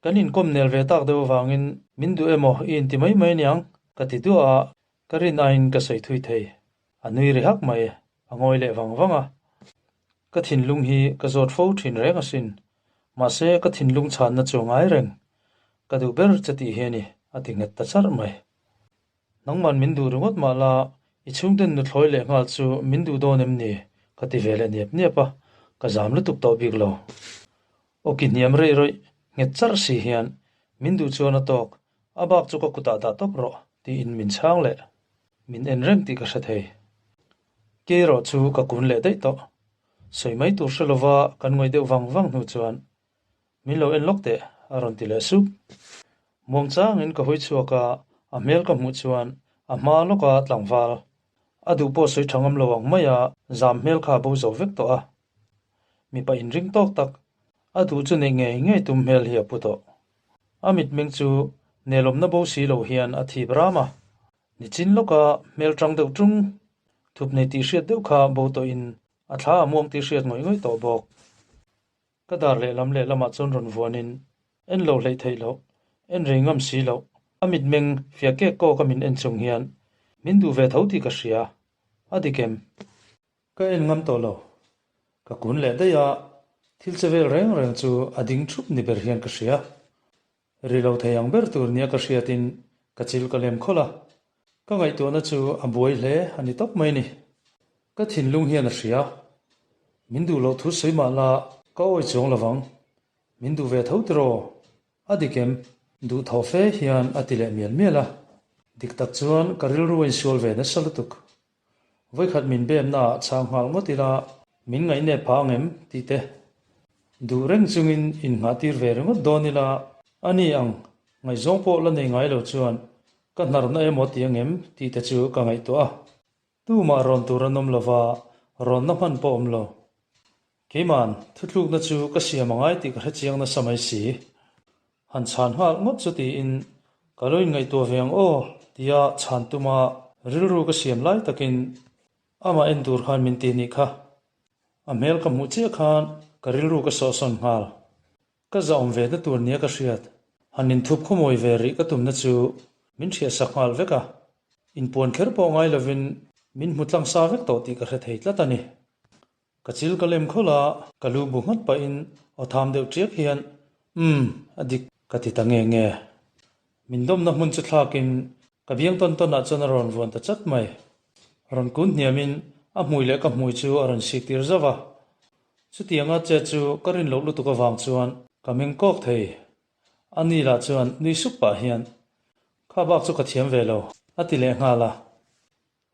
Kan inkawm nel ve tak deuh avangin min duh emaw i inti mai mai aniang ka ti duah a, ka rin aiin ka sawi thui thei. A nui ri hak mai, a ngawi leh vang vang a. Ka thinlung hi ka zawt fo thin reng asin, mahse ka thinlung chhanna chu a ngai reng. Ka duh ber che tih hi a ni, a ti nghet ta charh mai. Nangman min duh ringawt mah la, i chhungten nuthlawi leh nghal chu min duh dawn em ni? ka ti ve leh niap niap a, ka zam lutuk tawh bik lo. Aw ki hniam reih rawih nghet charh si hian min duh chuan a tawk, a bak chu ka kutah dah tawp rawh tiin min chhang leh. Min en reng tih ka hre thei. Kei erawh chu ka kun leh daih tawh. Sawi mai tur hre lova kan ngawih deuh vang vang hnu chuan min lo en lawk teh a rawn ti leh sup. Muang changin ka hawi chhuak a, a hmel ka hmuh chuan a hma lawka tlangval a duh pawh sawi tha ngam lo ang maia zam hmel kha a bo zo vek tawh a. Mipa inring tawk tak, a duh chu neih ngei ngei tum hmel hi a pu tawh. A mitmeng chu nelawmna bo si lo hian a thip ram a, nichin lawka hmel tang deuh tung, thup nei tih hriat deuh kha bo tawhin a thla a muang tih hriat ngawih ngawih tawh bawk. Ka dar lehlam lehlamah chuan rawn vuanin, En lo hleih theih loh, en rei ngam si loh, a mitmeng fiah kek kawk a min en chung hian min duh ve tho tih ka hria, a dik em? Ka en ngam tawh lo. Ka kun leh daih a, thil che vel reng reng chu a ding thup ni ber hian ka hria. Ri lo thei ang ber tur nia ka hriatin ka chil ka lem khawlh a. Ka ngaihtuahna chu a buai hle a ni tawp mai ni. Ka thinlung hian a hria. Min duh loh thu sawi mah la ka awi chuang lo vang. Min duh ve tho tiraw? A dik em? Duh thaw fe hian a ti leh mial mial a. Dik tak chuan ka rilru a insual ve nasa lutuk. Vawikhat min bemna ah chhang nghal ngawt ila min ngaihnep phah ang em tih te duh reng chungin innghah tir ve ringawt dawn ila a ni ang ngaihzawng pawh la nei ngai lo chuan ka hnarna emaw ti ang em tih te chu ka ngaihtuah a. Tumah rawn tur an awm lova rawnna hman pawh awm lo. Keiman thutlukna chu ka siam angai tih ka hrechiang nasa mai si. Han chhan nghal ngawt chu tiin ka lo inngaihtuah ve ang aw tia chhan tuma rilru ka siam lai takin amah en tur khan min ti nih kha. A hmel ka hmuh chiah khan ka rilru ka sawhsawn nghal. Ka zahawm ve na tur nia ka hriat. Han inthup khawmawi ve rih ka tumna chu min hriatsak nghal vek a. Inpuan kher pawh ngai lovin min hmu tlang sa vek tawh tih ka hre thei tlat a ni. Ka chil ka lem khawlh a, ka lu bu nghat pahin aw tham deuh ṭiak hian, Umm, a dik, ka ti ta nge nge. Min dawmna hmun chu thlakin ka biang tawn tawnah chuan a rawn vuan ta chat mai. Rawn kun hniamin a hmui leh ka hmui chu a rawn sik tir zauh a. Chutianga che chu ka rin loh lutuk avang chuan ka meng kawk thei. A ni lah chuan nui sup pah hian, Kha bak chu ka thiam ve lo, a ti leh nghal a.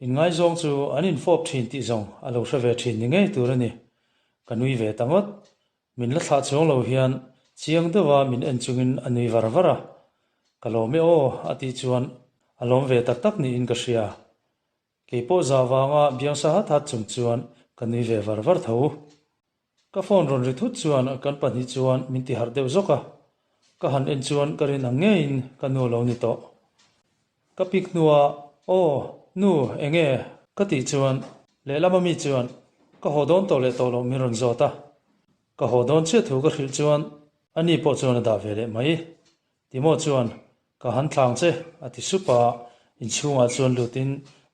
Inngaizawng chu an infawp thin tih zawng a lo hre ve thin ni ngei tur a ni. Ka nui ve ta ngawt. Min la thlah chuang lo hian chiang deuha min en chungin a nui var var a. Ka lawm e aw a tih chuan a lawm ve tak tak niin ka hria. Kei pawh za vanga biang sa hat hat chung chuan ka nui ve var var tho. Ka phone rawn ri thut chuan kan pahnih chuan min ti harh deuh zawk a, ka han en chuan ka rin ang ngeiin ka nu a lo ni tawh. Ka pik hnuah Aw, nu, enge? ka tih chuan lehlam ami chuan ka haw dawn tawh leh tawh loh min rawn zawt a, ka haw dawn chiah thu ka hrilh chuan ani pawh chuan a dah ve leh mai. Timo chuan Ka han thlang che, a ti sup a, inchhungah chuan lutin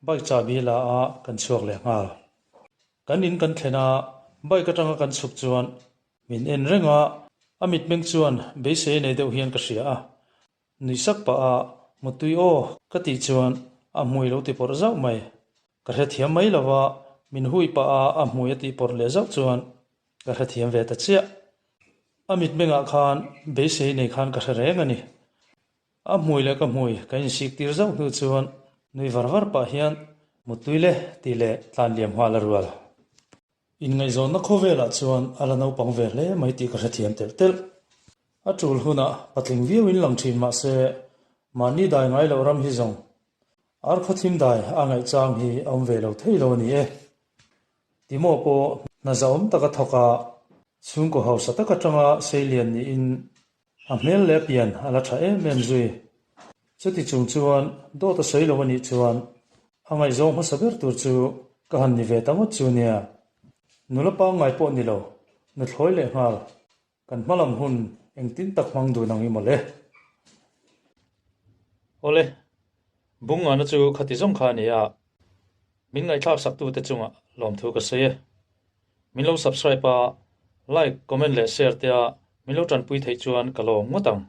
Bike chahbi la a kan chhuak leh nghal. Kan in kan thlen a, bike atanga kan chhuk chuan min en reng a, a mitmeng chuan beisei nei deuh hian ka hria a. Nui sak pah a, Mutui aw ka tih chuan a hmui lo ti pawrh zauh mai. Ka hrethiam mai lo a, min hui pah a a hmui a tih pawrh leh zauh chuan ka hrethiam ve ta chiah. A mitmengah khan beisei nei khan ka hre reng a ni. A hmui leh ka hmui ka insik tir zauh hnu chuan nui var var pah hian Mutui le tih leh tlan liam nghal a rual. Inngaihzawnna khawvelah chuan a la naupang ve hle mai tih ka hrethiam telh telh. A tul hunah patling viau in lang thin mah se mahni dai ngai loh ram hi zawng ar khawthim dai a ngaihchang hi a awm ve lo thei lo a ni e. Timo pawh hna zahawm taka thawk a, chhungkaw hausa tak atanga seilian niin A hmel leh a pian a la tha em em zui. Chuti chung chuan dawt a sawi lo a nih chuan a ngaihzawng hmasa ber tur chu ka han ni ve ta ngawt chu nia. Nula pangngai pawh ni lo, nuthlawi leh nghal kan hma lam hun engtin tak hmang dun ang i mawle. Awle, Bungngana chu khati zawng kha a ni a, min ngaihthlak saktute chungah lawmthu ka sawi e. Min lo subscribe a, like, comment leh share te a min lo tanpui theih chuan ka lawm ngawt ang.